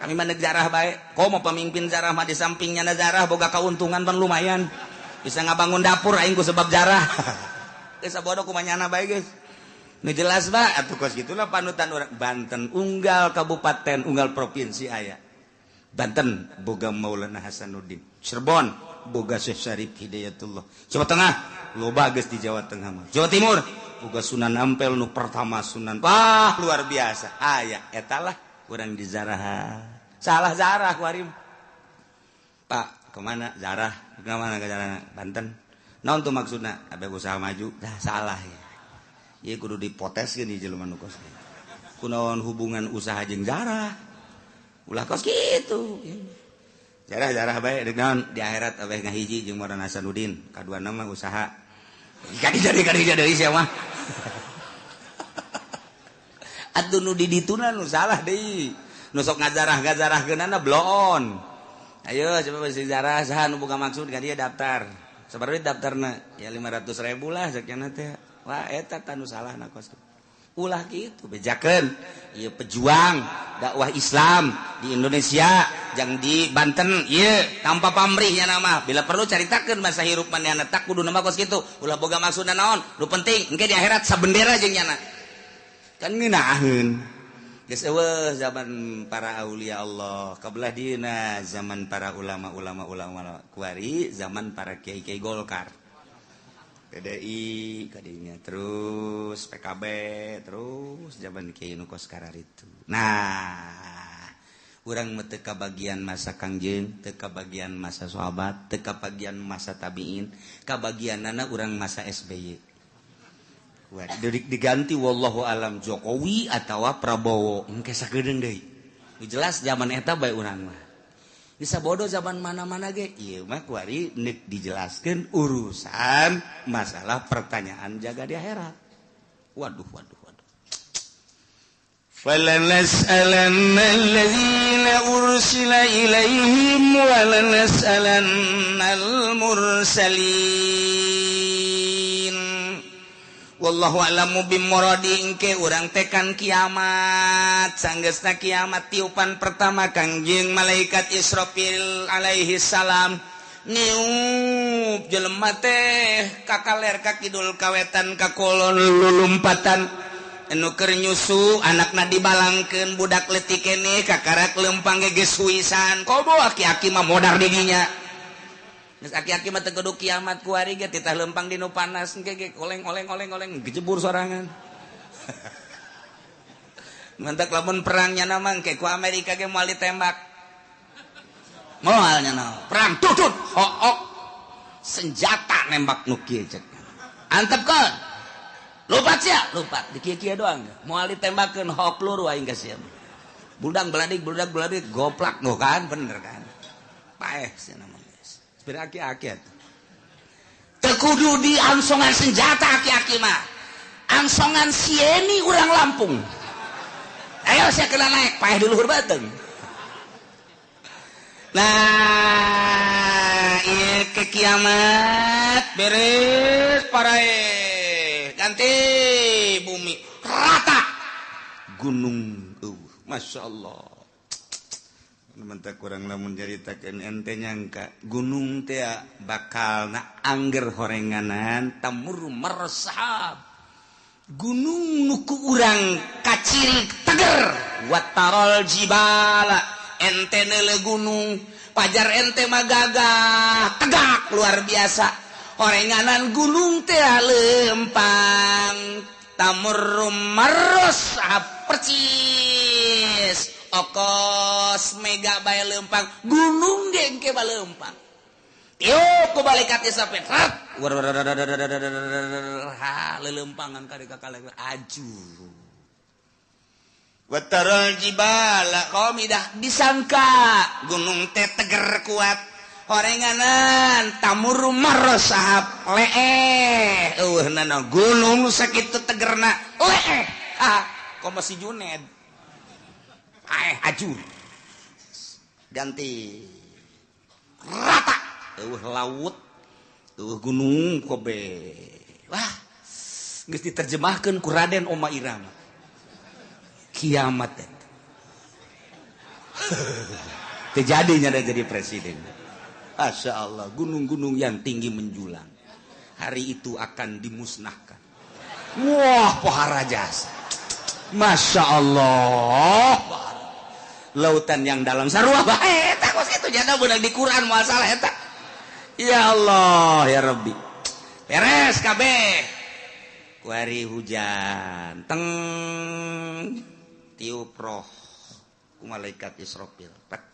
Kami mah zarah bae. Komo pemimpin zarah mah di sampingnya na zarah boga keuntungan pan lumayan. Bisa ngabangun dapur aing ku sebab zarah. Geus sabodo kumanyana bae geus. Nu jelas ba atuh kos gitulah panutan urang Banten unggal kabupaten unggal provinsi aya. Banten boga Maulana Hasanuddin. Cirebon boga Syekh Syarif Hidayatullah. Jawa Tengah loba geus di Jawa Tengah mah. Jawa Timur boga Sunan Ampel nu pertama Sunan. Wah luar biasa. Aya eta lah urang di zarah. Salah zarah kuarim. Pak, kemana zarah? Kemana ke zarah? Banten. Naon tuh maksudna? Abe usaha maju. Dah salah ya. Ieu kudu dipoteskeun di jelema nu kos. Kunaon hubungan usaha jeung zarah? Ulah kos kitu. Zarah-zarah bae deuk naon di akhirat abeh ngahiji jeung Maulana Hasanuddin. Kaduana mah usaha. Kadi jadi sia mah. Atuh nu di dituna nu salah deui. Nu sok ngajarah-ngajarahkeunana bloon. Ayo coba besi jarah saha nu boga maksud ka dia daftar. Sabaraha daftarna? Ya 500.000 lah sakiana teh. Wah eta tah nu salahna kos. Ulah gitu bejakeun ieu pejuang dakwah Islam di Indonesia jang di Banten ieu tanpa pamrihnya nama. Bila perlu caritakeun masa hirup manehna tak kudu nama kos kitu. Ulah boga maksudna naon, nu penting engke di akhirat sabendera jeung nyana. Kan ngeunaheun. Geus eueuh zaman para aulia Allah, kabelah dieuna zaman para ulama-ulama ulama kuari, zaman para kiai-kiai Golkar. PDI kadinya terus PKB terus zaman kiai nu kos kararitu. Nah, urang mah teu kabagian masa Kangjeng, teu kabagian masa sahabat, teu kabagian masa tabiin, kabagianana urang masa SBY. Diganti wallahu alam Jokowi atawa Prabowo engke sakedeung deui. Jelas zaman eta bae urang mah. Bisa bodoh zaman mana-mana ge ieu mah kuari neuk dijelaskeun urusan masalah pertanyaan jaga di akhirat. Waduh waduh waduh. Falanas'alanna alladzina ursila ilaihim wa lanas'alannal mursalin. Wallahu a'lamu bimuradi engke urang tekan kiamat sanggeusna kiamat tiupan pertama Kangjeng malaikat Israfil alaihi salam niup jelema teh kakaler ka kidul kawetan ka kolon lulumpatan anu keur nyusu anakna dibalangkeun budak leutik keneh kakarak lempang ge geus huisan komo aki-aki mah modar di dinya. Geus aki-aki mah teu kudu kiamat kuari ge titah lempang di nu panas engke ge oleng-oleng oleng-oleng gejebur sorangan. Mantak lamun perangnya mah engke ku Amerika ge moal ditembak. Moal nya perang tutut hook senjata nembak nu kieu cek. Antepkeun. Lupat sia, lupat di kieu-kieu doang. Moal ditembakeun hook peluru aing ka sia. Budak beladik goplak nu kan bener kan. Paeh sia mah. Beraki-aki teu kudu di angsongan senjata aki-aki mah angsongan sieni urang Lampung ayo saya kena naik paeh di luhur bateung. Nah ieu ke kiamat beres parae ganti bumi rata gunung Masya Allah. Mentah kurang lamun caritakeun ente nyangka gunung teh bakal na angger horenganan tamur mersahab gunung nu ku urang kaciri teger watarol jibala ente neule gunung pajar ente mah gagah tegak luar biasa horenganan gunung teh lempang tamur mersahab percis okos mega bae lempang gunung ge engke bae lempang tiup ku malaikat sampe rat ha lelempangan ka ka aju Wataral jibala qamidah disangka gunung teh teger kuat horenganan tamur marosahab leeh eueuh nana gunung sakitu tegerna leeh ah komo si Juned ajur ganti rata eueuh laut eueuh gunung kobe wah geus diterjemahkeun ku Raden Oma Irama kiamat eta terjadinya ada jadi presiden. Masya Allah, gunung-gunung yang tinggi menjulang hari itu akan dimusnahkan. Wah, pohara jasa. Masya Allah, lautan yang dalam sarua bae eta kos kitu jana beunang di Quran moal salah eta. Ya Allah, ya Rabbi. Beres kabeh. Kuari hujan teng tiup roh ku malaikat Israfil. Pek.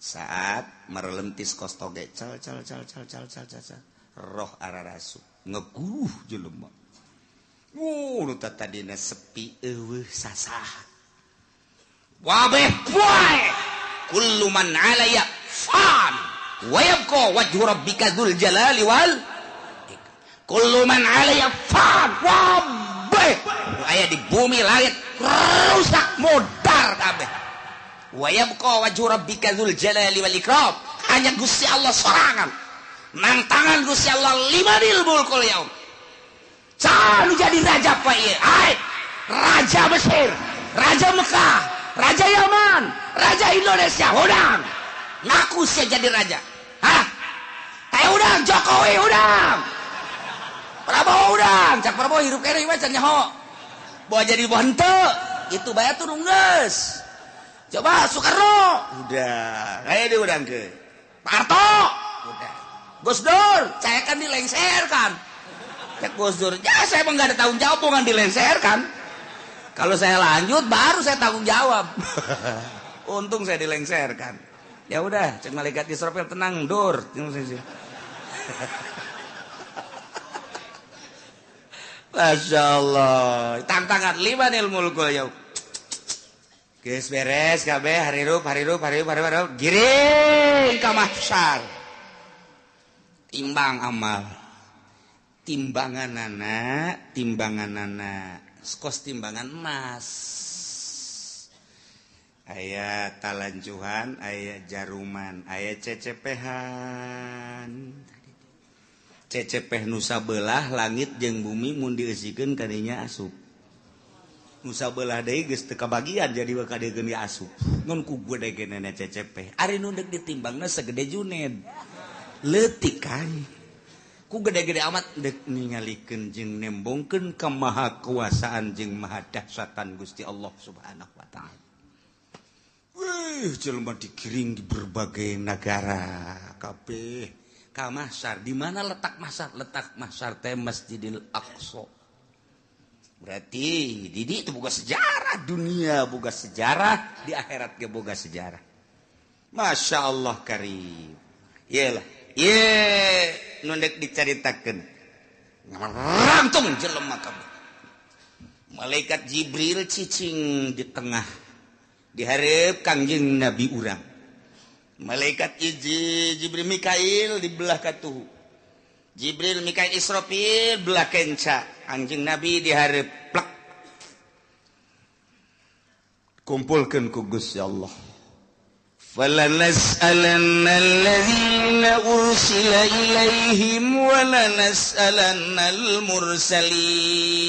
Saat merelentis kos toge cal cal cal cal cal cal cal roh ararasu ngeguh jelema. Nu tadina sepi eueuh sasah. Wabeh poe kullu man 'alayya fan wa yabqa wajhu rabbika dzul jalali wal kullu man 'alayya fan. Wabeh aya di bumi langit rusak modar kabeh. Wa yabqa wajhu rabbika dzul jalali wal ikram. Hanya Gusti Allah sorangan. Nang tangan Gusti Allah limanil mulkul yaum. Cah nu jadi raja pa ieu. Ai. Raja Mesir, Raja Mekah, Raja Yaman, Raja Indonesia, hudang. Ngaku sia jadi raja. Hah? Kayak hudang Jokowi hudang. Prabowo hudang, cak Prabowo hirup kene mah can nyaho. Bawa jadi bawa henteu, itu bae turun geus. Coba Soekarno, udah, kayak diudang ke. Pak Harto, udah. Gus Dur, saya kan dilengserkan. Cek Gus Dur, ya saya emang gak ada tanggung jawab, bukan dilengserkan. Kalau saya lanjut, baru saya tanggung jawab. Untung saya dilengserkan. Ya udah, cek malaikat Israfil tenang, Dur. Masya Allah. Tantangan limanil mulkul yaum. Geus beres kabeh harirup harirup harirup harirup giring ka mahsyar. Timbang amal. Timbanganana, timbanganana. Kos timbangan emas. Aya talanjuhan, aya jaruman, aya cecepehan. Cecepeh nusa belah langit jeung bumi mun dieusikeun kadinya asup. Nusa belah deui geus teu kabagian jadi bakal dieun ge asup. Ngan ku gede-gedena cecepeh. Ari nu deuk ditimbangna segede Juned. Leutik kan. Ku gede-gede amat deuk ningalikeun jeung nembongkeun kemahakuasaan jeung maha dahsyatan Gusti Allah Subhanahu wa taala. Wih, jelema digiring di berbagai negara kabeh. Ka mahsyar, di mana letak mahsyar? Letak mahsyar teh Masjidil Aqsa. Berarti didi itu boga sejarah dunia, boga sejarah di akhirat ge boga sejarah. Masya Allah karim. Iyalah, ye nu deuk dicaritakeun. Ngarangtung jelema kabeh. Malaikat Jibril cicing di tengah di hareup Kangjeng Nabi urang. Malaikat Jibril Mikail di belah katuhu. Jibril Mikail Israfil belah kenca. Anjing Nabi dihareup plek. Kumpulkeun ku Gusti Allah. Falanas'alanna alladzina ursila ilaihim wa lanas'alannal mursalin.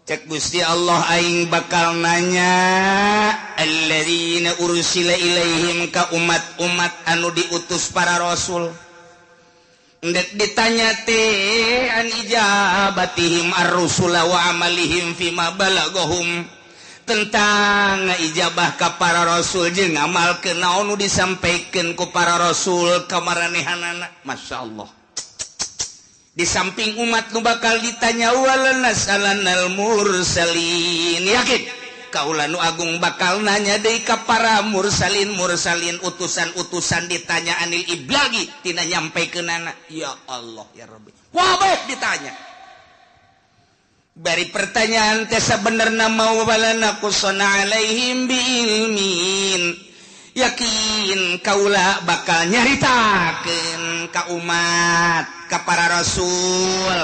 Cek Gusti Allah aing bakal nanya alladzina ursila ilaihim ka umat-umat anu diutus para rasul. Ndek ditanya teh an ijabatihim ar-rusula wa amalihim fima balagahum, tentang ijabah ka para rasul jeung ngamalkeun naon nu disampaikeun ku para rasul ka maranehanana. Masyaallah. Di samping umat nu bakal ditanya walanas'alannal mursalin, yakin kaula nu agung bakal nanya deui ka para mursalin mursalin utusan-utusan ditanya anil iblagi tina nyampaikeunana. Ya Allah ya Rabbi, wabeh ditanya bari pertanyaan teh sabenerna mau walana qusana alaihim biilmin, yakin kaula bakal nyaritakeun ka umat ka para rasul,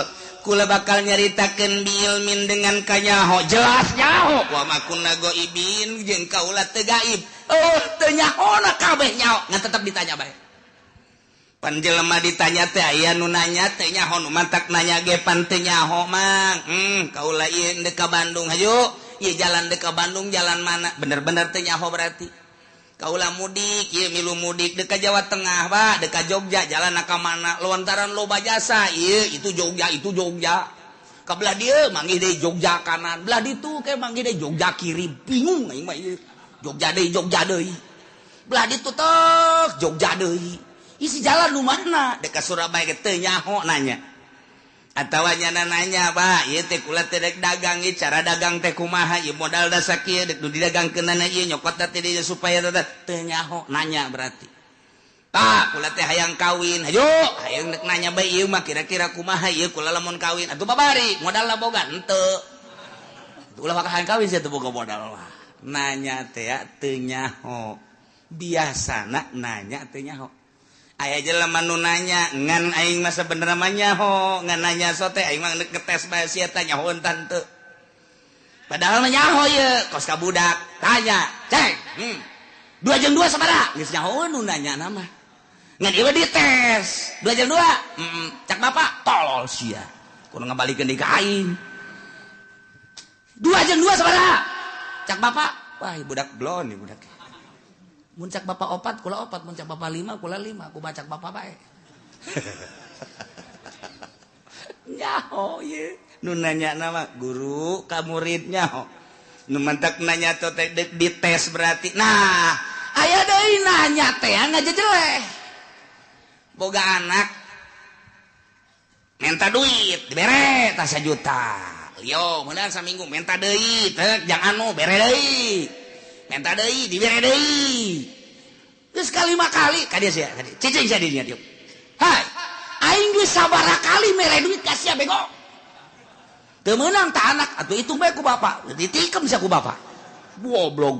kula bakal nyaritakeun biilmin dengan kanyaho jelas nyaho wa ma kunna ghaibin jeung kaula teu gaib, oh teu nyahona kabeh nyaho ngan tetep ditanya bae. Pan jelema ditanya teh aya nu nanya teh nyaho nu mantak nanya ge pan teu nyaho mang. Kaula ieu deuk ka Bandung hayu, ieu jalan deuk ka Bandung jalan mana, bener-bener teu nyaho berarti. Kaula mudik, ieu milu mudik deuk ka Jawa Tengah, Pak, deuk ka Jogja, jalan ka mana? Lontaran loba jasa, ieu itu Jogja, itu Jogja. Ka belah dieu manggih deui Jogja kanan, belah ditu ke manggih deui Jogja kiri, bingung aing mah ieu. Jogja deui, Jogja deui. Belah ditu tek Jogja deui. Isi jalan nu mana? Deuk ka Surabaya ge teu nyaho nanya. Atawa nyana nanya, Pak, ieu teh kula teh dek dagang ieu cara dagang teh kumaha, ieu modal da sakieu dek nu didagangkeunana ieu nyokot teh dieu supaya teh nyaho nanya berarti. Pak, kula teh hayang kawin, hayu, hayang dek nanya bae ieu mah kira-kira kumaha ieu kula lamun kawin atuh babari modalna boga henteu. Ulah maka hayang kawin sia teu boga modal lah. Nanya teh teu nyaho. Biasana nanya teu nyaho. Aya jelema nu nanya ngan aing mah sabenerna mah nyaho, ngan nanya sote aing mah ngetes bae sia teh nyaho tante. Padahal mah nyaho ieu kos ka budak, tanya, "Ceng, 2 jeung 2 sabaraha?" Geus nyaho nu nanya mah. Ngan ieu dites, 2 jeung 2. Cak bapak, tolol sia. Kudu ngabalikeun deui ka aing. 2 jeung 2 sabaraha? Cak bapak, wah budak blon nih budak. Mun cak bapak 4, kula 4, mun cak bapak 5, kula 5, ku cak bapak bae. Nyaho ye. Nu nanya nama guru ka muridnya ho. Nu mantak nanya teh dites berarti. Nah, aya deui nanya teh ngajejeleh. Boga anak minta duit dibere tah 1 juta. Yo, meunang saminggu minta deui teh jang anu bere deui. Minta deui dibere deui. Geus kalima kali ka dieu sia, ka dieu. Cicing sia di dieu dieu. Hai, aing geus sabaraha kali mere duit ka sia bego. Teu meunang ta anak atuh hitung bae ku bapak, ditikem sia ku bapak. Goblok.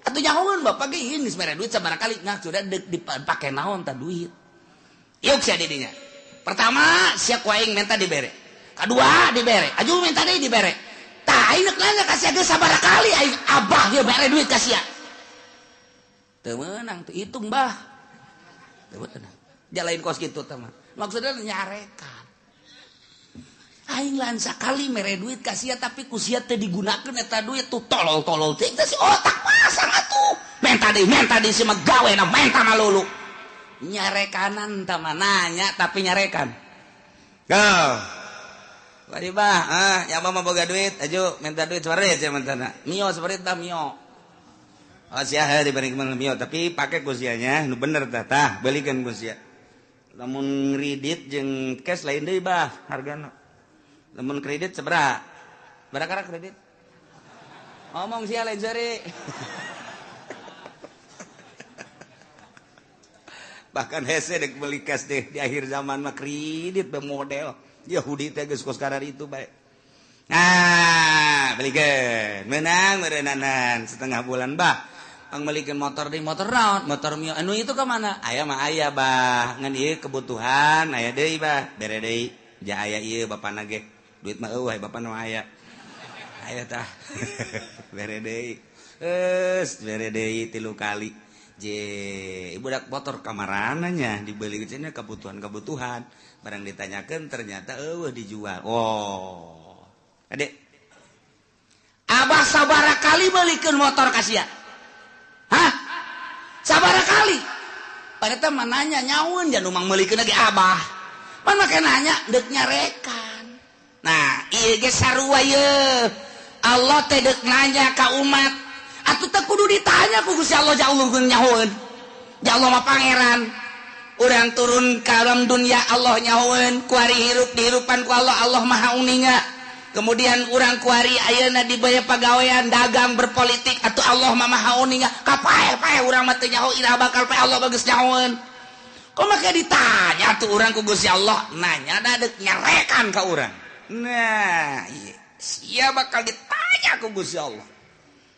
Atuh nyahoeun bapak ge ieu geus mere duit sabaraha kali, nah sudah dipake naon ta duit. Yuk sia di dinya. Pertama sia ku aing minta dibere. Kedua dibere, aju minta deui dibere. Tah aing nanya ka sia geus sabaraha kali aing abah ieu mere duit ka sia. Teu meunang teu hitung bah. Teu meunang. Jalain kos kitu teh mah. Maksudnya nyarekan. Aing lain sakali mere duit ka sia tapi ku sia teu digunakeun eta duit tuh tolol-tolol teh si otak pasang atuh. Menta deui si mah gawena menta malulu. Nyarekanan tah mah nanya tapi nyarekan. Go. Bari bah, ah nya mah boga duit, aju minta duit separit sia mentana. Mio separit tah mio. Oh sia heuh diberi mio tapi pake ku sianya nu bener tah tah belikeun ku sia. Lamun kredit jeung cash lain deui bah hargana. Lamun kredit sabaraha? Barakara kredit? Ngomong sia lain seri. Bahkan hese dek beli cash deh di akhir zaman mah kredit be model Yahudi teh geus kos karar itu bae. Nah, belikeun. Menang meureunnanan setengah bulan bah. Ang melikeun motor di motor naon? Motor mio anu itu ka mana? Aya mah aya bah. Ngan ieu kebutuhan aya deui bah. Bere deui. Ja aya ieu bapana ge. Duit mah eueuh bapana mah aya. Aya tah. Bere deui. Geus bere deui 3 kali. Je, budak motor kamarananya dibeli cenah kebutuhan-kebutuhan. Barang ditanyakeun ternyata eueuh dijual. Oh. Adek. Abah sabaraha kali belikeun motor ka sia? Hah? Sabaraha kali? Padahal teh mah nanya nyaun jan umang meulikeun lagi abah. Pan make nanya deuk nyarekan. Nah, ieu ge sarua ye. Allah teh deuk nanya ka umat. Atuh teh kudu ditanya ku Gusti Allah ja Allah nyahoeun. Ja Allah mah pangeran. Urang turun ka alam dunia Allah nyahoeun, kuari hirup dihirupan ku Allah, Allah maha uninga. Kemudian urang kuari ayeuna dibaya pagawean dagang berpolitik atuh Allah mah maha uninga. Kapae-pae urang mah teu nyaho iraha bakal pae Allah bagus nyahoeun. Kok make ditanya tuh urang ku Gusti Allah, nanya da deuk nyarekan ka urang. Nah, ieu sia bakal ditanya ku Gusti Allah.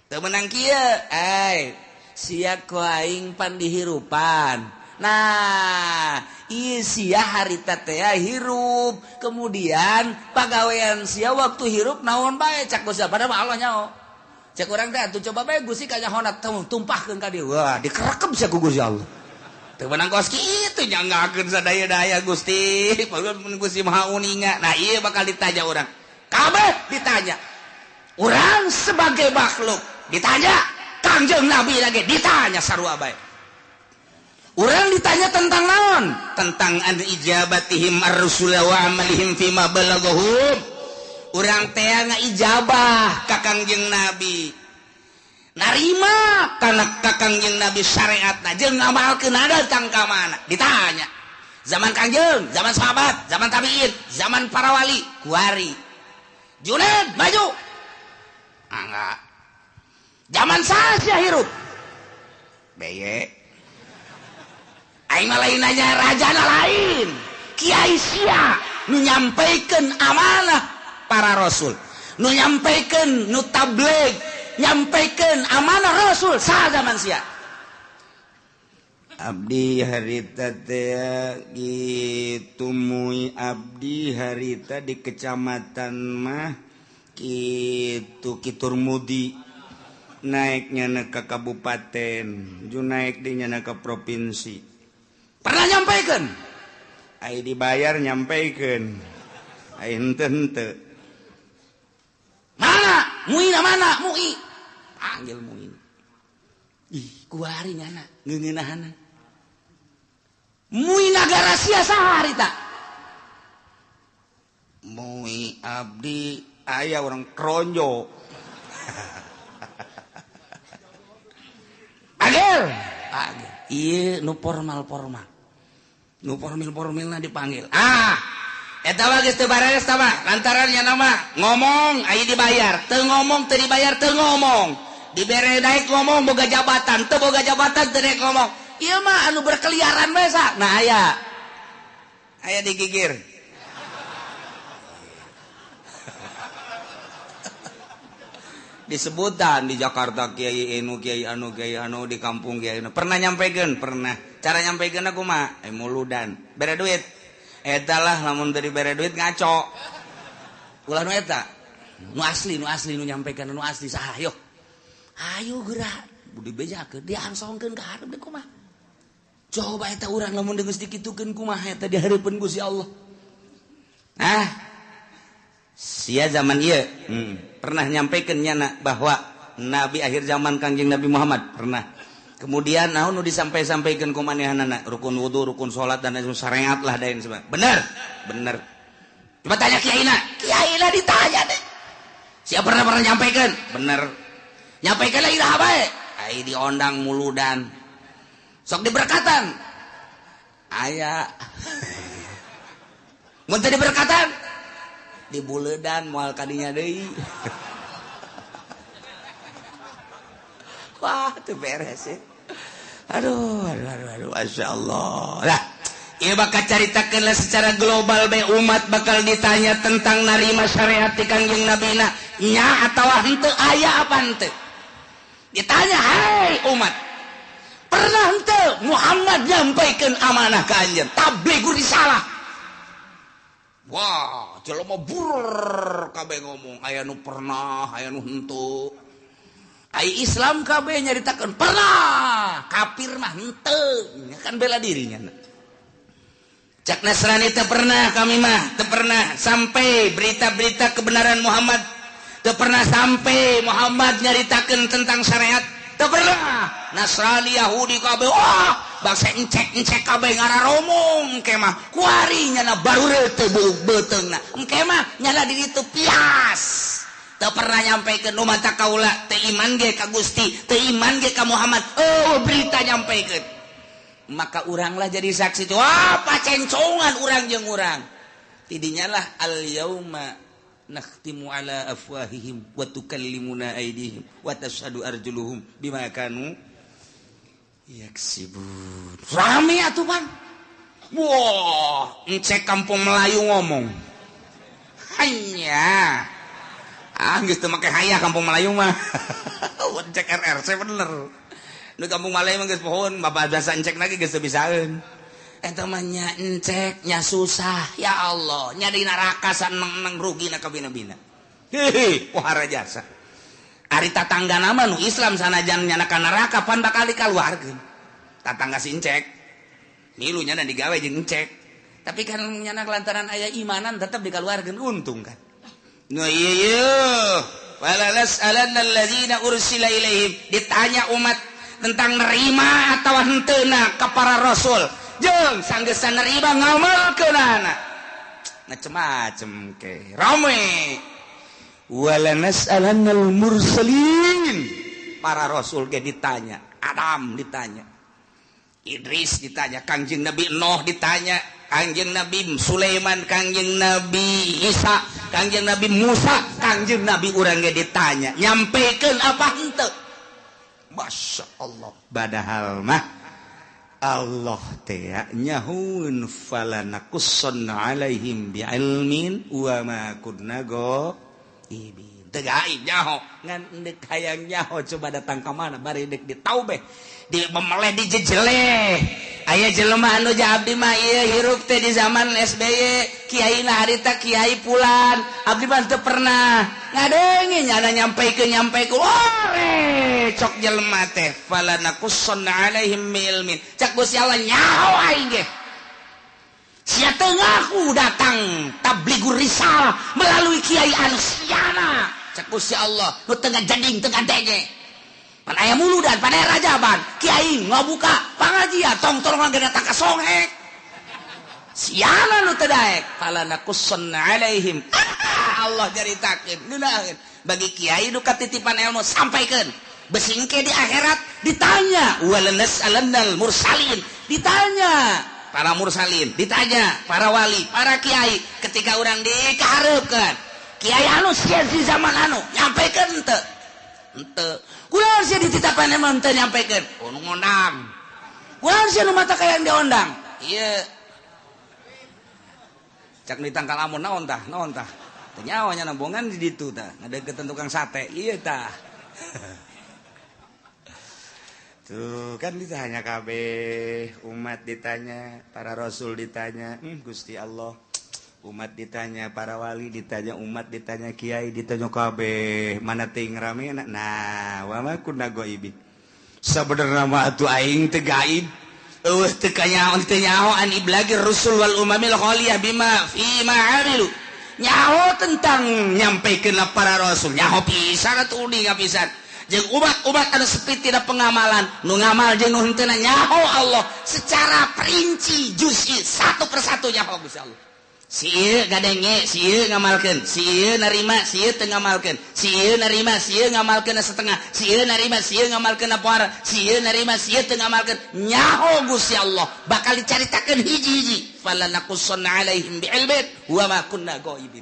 Teu meunang kieu, ai sia ku aing pan dihirupan. Nah, ieu sia harita teh hirup, kemudian pagawean sia waktu hirup naon bae cak Gusti padahal mah Allah nyaho. Cek urang teh atuh coba bae Gusti kanyahona tumpahkeun ka dieu. Wah, dikerekep sia ku Gusti Allah. Teu meunang kos kitu nyanggakeun sadaya-daya Gusti, padahal mun Gusti Maha Uninga. Nah, ieu bakal ditanya urang. Kabeh ditanya. Urang sebagai makhluk ditanya, Kangjeng Nabi lagi ditanya sarua bae. Urang ditanya tentang naon? Tentang an ijabatihim ar-rusula wa amalihim fima balaghahum. Urang teh ngaijabah ka Kangjeng Nabi. Narima kana ka Kangjeng Nabi syariatna jeung ngamalkeun datang ka mana? Ditanya. Zaman Kangjeng, zaman sahabat, zaman tabiin, zaman para wali, kuari. Junaid maju. Enggak. Zaman saja hirup. Beye. Aing mah lain nanya rajana lain. Kiai sia nu nyampaikan amanah para rasul, nu nyampaikan nu tabligh, nyampaikan amanah rasul saha zaman sia. Abdi harita teh kitu mui abdi harita di kecamatan mah kitu Kitur Mudi naiknya ke kabupaten, ju naik dinya ke provinsi. Pernah nyampaikan? Ai dibayar nyampaikan. Ai henteu henteu. Mana? Muina mana? Mui. Panggil Muin. Ih, kuari nyana ngeungeunahana. Mui nagara sia saha harita? Mui abdi aya orang kronjo. Panggil. Panggil. Ieu nu formal-formal. Nu formil-formilna dipanggil. Ah, eta mah geus teu bareres tah mah, lantaran nya nama ngomong aya dibayar, teu ngomong teu dibayar teu ngomong. Dibere naik ngomong boga jabatan, teu boga jabatan teu naik ngomong. Ieu mah anu berkeliaran bae sa. Nah aya. Aya digigir. Disebutan di Jakarta kiai anu kiai anu kiai anu di kampung kiai anu. Pernah nyampekeun? Pernah. Cara nyampekeun aku mah muludan. Bere duit. Eta lah lamun teu dibere duit ngaco. Ulah nu eta. Nu asli nu nyampekeun nu asli saha yo. Ayo geura dibejakeun diangsongkeun ka hareup deui kumaha. Coba eta urang lamun geus dikitukeun kumaha eta di hareupeun Gusti Allah. Ah. Sia zaman ieu pernah nyampaikan nyana bahwa nabi akhir zaman Kangjeng Nabi Muhammad pernah. Kemudian naon nu disampai-sampaikeun ku manehanana rukun wudu, rukun salat dan lain syariat lah dain sebagainya. Bener? Bener. Coba tanya kiaina. Kiaina ditanya deh. Sia pernah nyampaikan? Bener. Nyampaikan lagi dah bae. Ai diondang muludan. Sok diberkatan. Aya. Mun teu diberkatan dibuledan moal kadinya deui. Wah, teu beres ya. Aduh, aduh, aduh, aduh, Masya Allah. Lah, ieu bakal caritakeun lah secara global bae umat bakal ditanya tentang narima syariat ti Kangjeng Nabina nya atawa henteu aya apa henteu. Ditanya, "Hai umat, pernah henteu Muhammad nyampaikeun amanah ka anjeun tablighur risalah?" Wah, jelema bur kabeh ngomong aya nu pernah, aya nu henteu. Ai Islam kabeh nyaritakeun pernah, kafir mah henteu, kan bela dirinya. Cak Nasrani teu pernah kami mah, teu pernah sampai berita-berita kebenaran Muhammad, teu pernah sampai Muhammad nyaritakeun tentang syariat, teu pernah. Nasrani Yahudi kabeh, wah, bangsa encek-encek kabeh ngararomong engke mah kuari nyana baru teu beuteungna engke mah nyana di ditu pias. Teu pernah nyampaikeun nu mata kaula teu iman ge ka Gusti, teu iman ge ka Muhammad. Oh, berita nyampaikeun. Maka uranglah jadi saksi. Wah, pacencongan urang jeung urang. Tidinya lah al yauma nakhtimu ala afwahihim wa tukallimuna aydihim wa tashhadu arjuluhum bima kanu yaksibun. Rame atuh pan. Wah, encek kampung Melayu ngomong. Hanya. Ah, geus teu make hayah kampung Melayu mah. Encek RRC bener. Nu kampung Melayu mah geus pohon, bapak biasa encek lagi geus teu bisaeun. Eta mah nya encek nya susah. Ya Allah, nya di neraka saneng-neng rugina kabina-bina. Hehe, wahara jasa. Ari tatangga nama nu Islam sanajan nyana ka neraka pan bakal dikaluarkeun. Tatangga si encek. Milu nyana digawe jeung encek. Tapi kan nyana lantaran aya imanan tetep dikaluarkeun, untung kan. Nu ieu ieu, wala nas'alanna alladzina ursila ilaihim. Ditanya umat tentang nerima atawa henteuna ka para rasul. Jeung sanggeusna nerima ngamalkeunana. Macem-macem ke. Rame. Wala nas'alannal mursalin. Para rasul ge ditanya, Adam ditanya, Idris ditanya, Kangjeng Nabi Nuh ditanya, Kangjeng Nabi Sulaiman, Kangjeng Nabi Isa, Kangjeng Nabi Musa, Kangjeng Nabi urang ge ditanya, nyampaikan apa henteu? Masya Allah. Padahal mah Allah teh nyahun falanakusson alaihim bi'ilmin wa ma kunna ghaibin. Teu gaib nyaho, ngan deuk hayang nyaho coba datang ka mana bari deuk ditaubeh, di memeleh dijejeleh. Aya jelema anu abdi mah ieu hirup teh di zaman SBY, kiai na harita kiai pulan, abdi mah teu pernah ngadengi nyana nyampaikeun nyampaikeun. Ore cok jelema teh falanakusson alaihim bi'ilmin. Cak Gusti Allah nyaho aing ge. Sia teu ngaku datang tablighur risalah melalui kiai anu siana. Cek Gusti Allah nu teu ngajeding teu ngadenge. Pan aya muludan, pan aya rajaban, kiai ngabuka pangajian tong-tolongan ge datang ka songhek. Siana nu teu daek, fala naqussanna alaihim. Allah nyaritakeun ngeunaheun. Bagi kiai nu katitipan ilmu sampaikeun. Besingke di akhirat ditanya walanas'alannal mursalin, ditanya para mursalin, ditanya para wali, para kiai ketika urang dikahareupeun. Kiai anu sia di zaman anu nyampekeun teu? Henteu. Kunaon sia dititapan emang teu nyampekeun? Oh nu ngondang. Kunaon sia nu mata kayang diondang? Ieu. Cak ditangkal amun naon tah? Naon tah? Teu nyawa nya nambongan di ditu tah, ngadeukeutan tukang sate. Ieu tah. Tuh kan ditanya kabeh, umat ditanya, para rasul ditanya, Gusti Allah. Umat ditanya, para wali ditanya, umat ditanya, kiai ditanya kabeh, mana ting rame nah, wa ma kunna ghaibin. Sabenerna mah atuh aing teu gaib. Eueuh teu kanyaho teu nyaho an iblagir rusul wal umamil khaliyah bima fi ma amilu. Nyaho tentang nyampikeun para rasul, nyaho pisan atuh uninga pisan. Jeung umat-umat anu sepi tidak pengamalan, nu ngamal jeung nu henteu nyaho Allah secara perinci juz'i satu persatu nyaho Gusti Allah. Si ieu gadenge, si ieu ngamalkeun, si ieu narima, si ieu teu ngamalkeun, si ieu narima, si ieu ngamalkeun setengah, si ieu narima, si ieu ngamalkeun poara, si ieu narima, si ieu teu ngamalkeun. Nyaho Gusti Allah bakal dicaritakeun hiji-hiji. Fala naqussanna alaihim bi'ilmin wa ma kunna ghaibin.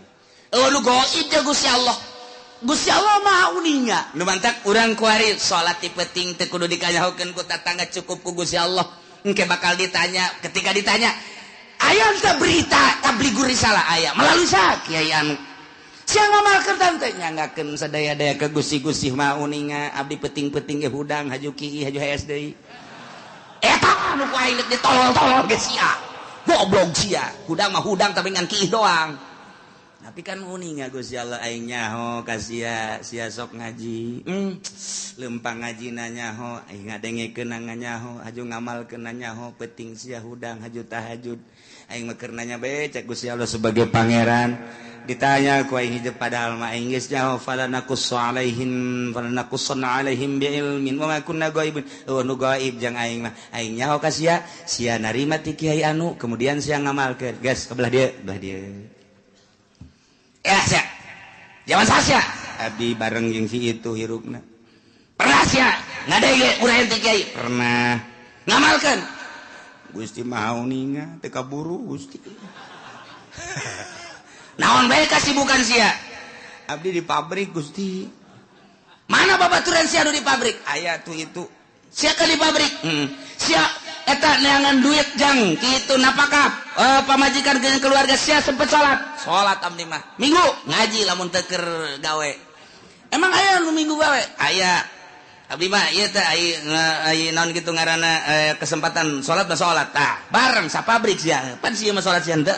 Eueuh nu gaib jeung Gusti Allah. Gusti Allah Maha uninga. Nu mantak urang kuari salat ti peuting teu kudu dikanyahokeun ku tatangga, cukup ku Gusti Allah. Engke bakal ditanya, ketika ditanya aya teu berita tablighur risalah aya melalui sa kiai anu. Sia ngamalkeun tante nyanggakeun sadaya-daya ke Gusti-Gusti Maha uninga, abdi peuting-peuting ge hudang haju kieu haju hees deui. Eta nu ku aing deuk ditolol-tolol ge sia. Goblok sia. Hudang mah hudang tapi ngan kieu doang. Tapi kan uninga Gusti Allah aing nyaho ka sia, sia sok ngaji. Lempang ngajina nyaho, aing ngadengekeun nyaho, haju ngamalkeun nyaho, peuting sia hudang haju tahajud. Aing mah keur nanya bae cek Gusti Allah sebagai pangeran. Ditanya ku aing hijab padahal mah aing geus nyaho fala naqussu alaihim fala naqussanna alaihim biilmin wa ma kunna ghaibin. Eueuh nu gaib jang aing mah. Aing nyaho ka sia, sia narima ti kiai anu, kemudian sia ngamalkeun. Geus ke belah dieu, belah dieu. Ya sia. Zaman sia. Abdi bareng jeung si itu hirupna. Pernah sia ngadenge urang ti kiai? Pernah. Ngamalkeun. Gusti Maha uninga teu kaburu Gusti. Naon bae kasibukan sia? Abdi di pabrik Gusti. Mana babaturan sia nu di pabrik? Aya tuh itu. Sia ke di pabrik? Sia eta neangan duit jang kitu napakah pamajikan jeung keluarga sia sempet salat. Salat abdi mah. Minggu ngaji lamun teu keur gawe. Emang aya nu minggu gawe? Aya. Abdi mah ieu teh ai naon kitu ngaranna kesempatan salat mah salat. Tah, bareng sa pabrik sia. Pan sia mah salat sia henteu.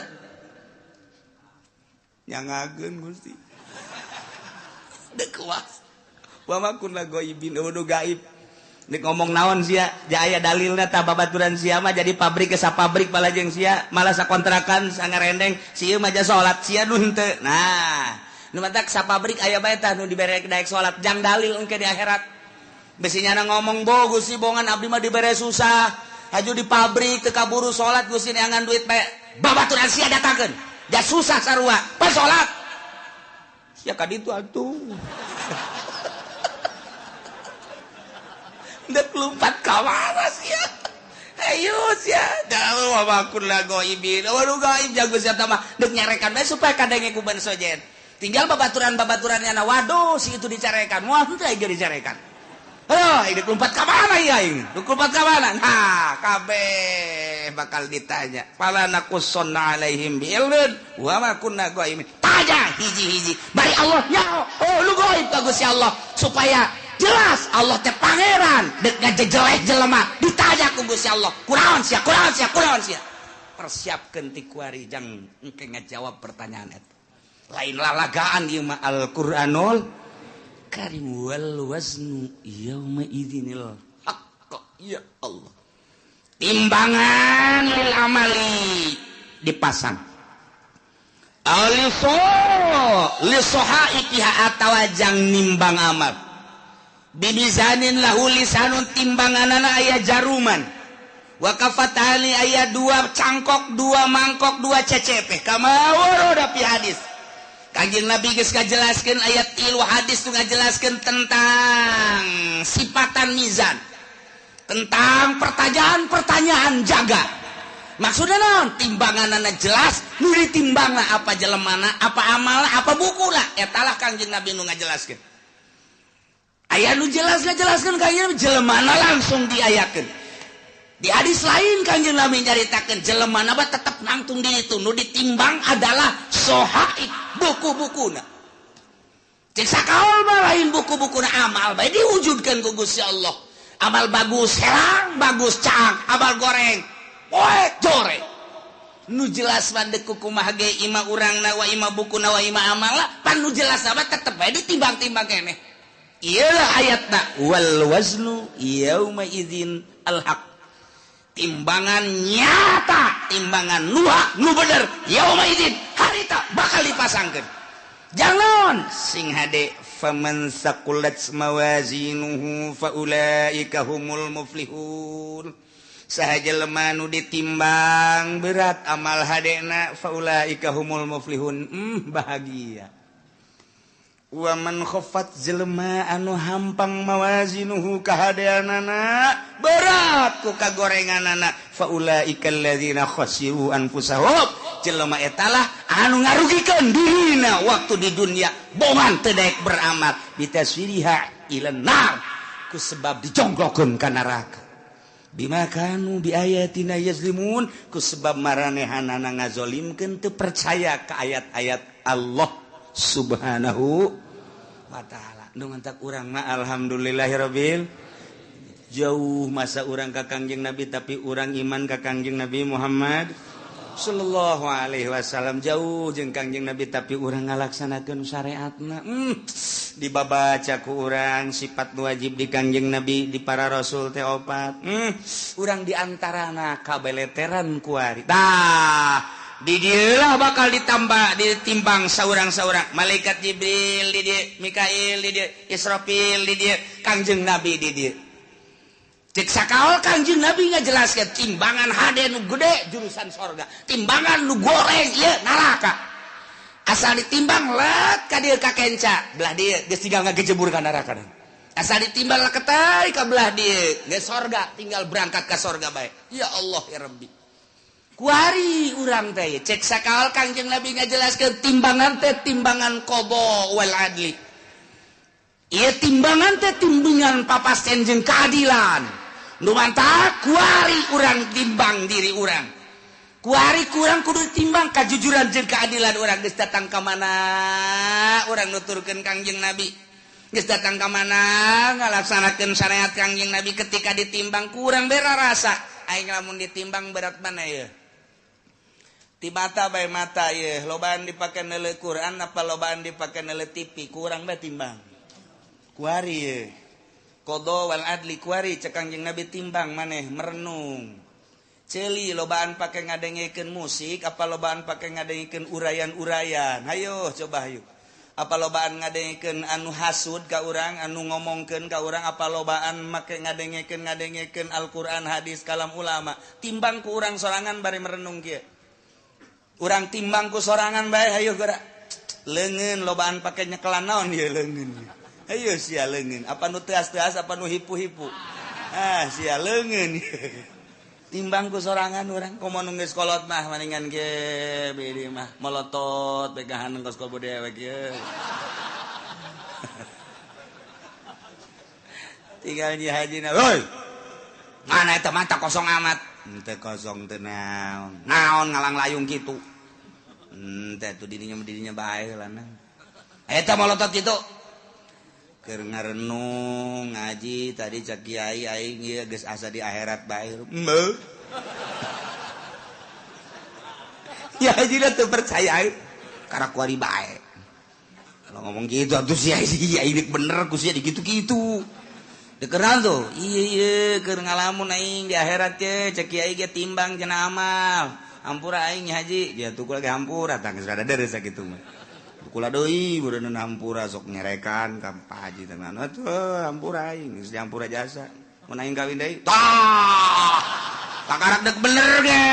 Nyangageun Gusti. Deuk kuas. Wa ma kunna ghaibin, eueuh nu gaib. Nek ngomong naon sia, jaya dalilna tah babaturan sia mah jadi pabrik ke sapabrik balajeng sia, malah sakontrakan sangarendeng, si ieu mah ja salat sia nu henteu. Nah, nu matak sapabrik aya bae tah nu dibere daek salat jang dalil engke di akhirat. Besi nyana ngomong bo Gusti bongan abdi mah dibere susah, haju di pabrik teu kaburu salat Gusti neangan duit bae. Babaturan sia datangkeun. Ja susah sarua, pas salat. Sia ka ditu atuh. Dek lompat ka mana sia? Ayo sia, dah wa ma kunna ghaibin. Wa nu gaib jago sia mah dek nyarekan bae supaya kadenge ku ban sojen. Tinggal babaturan-babaturannya na waduh si itu dicarekan. Wah henteu aing dicarekan. Aduh, dek lompat ka mana ieu aing? Dek lompat ka mana? Nah, kabeh bakal ditanya. Fala naqussanna alaihim bi'ilmin wa ma kunna ghaibin. Tanya hiji-hiji. Bari Allah nyaho. Oh, lu gaib ka Gusti Allah supaya jelas Allah teh pangeran dek ngajejeleh jelema ditanya ku Gusti Allah kunaon sia kunaon sia kunaon sia. Persiapkeun ti kuari jang engke ngajawab pertanyaan eta. Lain lalagaan ieu mah Al-Qur'anul Karim wal waznu yauma idzinil haqq. Ya Allah. Timbangan lil amali dipasang. Aliso lisoha ikiha atawa jang nimbang amal. Bimizanin lahu lisanun timbanganana aya jaruman. Wa kafatani aya dua cangkok, dua mangkok, dua cecepe. Kama warada fi hadis. Kanjeng Nabi geus ngajelaskeun ayat 3 hadis nu ngajelaskeun tentang sifatan mizan. Tentang pertanyaan-pertanyaan jaga. Maksudnya naon? Timbanganana jelas, nu ditimbangna apa jelemana, apa amalna, apa bukuna. Eta lah Kangjeng Nabi nu ngajelaskeun. Aya nu jelas ngajelaskeun kanjeng jelemana langsung diayakeun. Di hadis lain Kangjeng Nabi nyaritakeun jelemana mah tetep nangtung di itu, nu ditimbang adalah sohaib, buku-bukuna. Cek sakaol mah lain buku-bukuna, amal bae diwujudkeun ku Gusti Allah. Amal bagus herang, bagus caang, amal goreng poe jore. Nu jelas mandek kumaha ge ima urang na wa ima buku na wa ima amala, pan nu jelas mah tetep bae ditimbang-timbang keneh. Ieu lah ayatna wal waznu yauma idzin al haq. Timbangan nyata, timbangan nu hak, nu bener, yauma idzin harita bakal dipasangkeun. Jangan sing hade faman saqulat mawazinuhu faulaika humul muflihun. Saha jelema nu ditimbang berat amal hadena faulaika humul muflihun, bahagia. Wa man khaffat jelema anu hampang mawazinuhu kahadeanana berat ku kagorenganana faulaika alladzina khasiru anfusahum, jelema eta lah anu ngarugikeun dirina waktu di dunia bongan teu daek beramal bitaswiriha ilan nar ku sebab dijongklokeun ka neraka. Bima kanu bi ayatina yazlimun ku sebab maranehanana ngazolimkeun teu percaya ka ayat-ayat Allah Subhanahu wa ta'ala. Nu ngantak urang mah alhamdulillahirabbil jauh masa urang ka Kangjeng Nabi tapi urang iman ka Kangjeng Nabi Muhammad sallallahu alaihi wasallam, jauh jeung Kangjeng Nabi tapi urang ngalaksanakeun syariatna. Dibabaca ku urang sifat wajib di Kangjeng Nabi di para rasul teh opat. Urang di antarana kabeleteran kuari. Tah di dieu bakal ditambah ditimbang saurang-saurang malaikat Jibril di dieu, Mikail di dieu, Israfil di dieu, Kangjeng Nabi di dieu. Cek sakaol Kangjeng Nabi ngajelaskeun timbangan hade nu gede jurusan sorga, timbangan nu goreng ieu neraka. Asal ditimbang let ka dieu ka kenca, belah dieu geus tinggal ngagejebur ka neraka. Asal ditimbang leketai ka belah dieu geus sorga, tinggal berangkat ka sorga bae. Ya Allah ya Rabbi. Kuari urang teh cek sakaol Kangjeng Nabi ngajelaskeun timbangan teh timbangan qada wal adli. Ieu timbangan teh timbangan papasten jeung keadilan. Nu mantap kuari urang timbang diri urang. Kuari kurang kudu timbang kajujuran jeung keadilan urang geus datang ka mana urang nuturkeun Kangjeng Nabi. Geus datang ka mana ngalaksanakeun syariat Kangjeng Nabi ketika ditimbang kurang bera rasa. Aing lamun ditimbang berat mana ieu? Ti mata bae mata ieu, lobaan dipake neuleuh Quran apa lobaan dipake neuleuh TV, kurang bae timbang. Kuari ieu. Qada wal adli kuari cek Kangjeng Nabi timbang maneh merenung. Ceuli lobaan pake ngadengekeun musik apa lobaan pake ngadengekeun urayan-urayan. Hayo coba hayu. Apa lobaan ngadengekeun anu hasud ka urang, anu ngomongkeun ka urang, apa lobaan make ngadengekeun Al-Qur'an, hadis, kalam ulama. Timbang ku urang sorangan bari merenung kieu. Urang timbang ku sorangan bae hayu geura. Leungeun lobaan pake nyekelan naon ieu leungeun. Hayu sia leungeun, apa nu teas-teas apa nu hipu-hipu. Ah sia leungeun. Timbang ku sorangan urang komo nu geus kolot mah maningan ge beureum mah molotot pegahan kos kobo dewek ieu. Tinggal nyi hajina, "Woi. Mana eta mata kosong amat." Henteu kosong teu naon. Naon ngalang layung kitu. Henteu tuh dirinya bae lah. Eta molotot kitu. Keur ngarenung ngaji tadi cak kiai aing ieu geus asa di akhirat bae. Heuh. Ya haji teu percaya aing. Karena kuari bae. Kalau ngomong gitu atuh sia ini bener ku sia digitu-gitu. Dikeran tuh. Iya iya keur ngalamun aing di akhirat ye cek kiai ge timbang cenah amal. Hampura aing haji, ya tukul lagi hampura tah geus rada deres sakitu mah. Kula deui beureun hampura sok nyerekan ka Pak Haji teh atuh hampura aing geus hampura jasa. Mun aing kawin deui tah kakarak dek bener ge.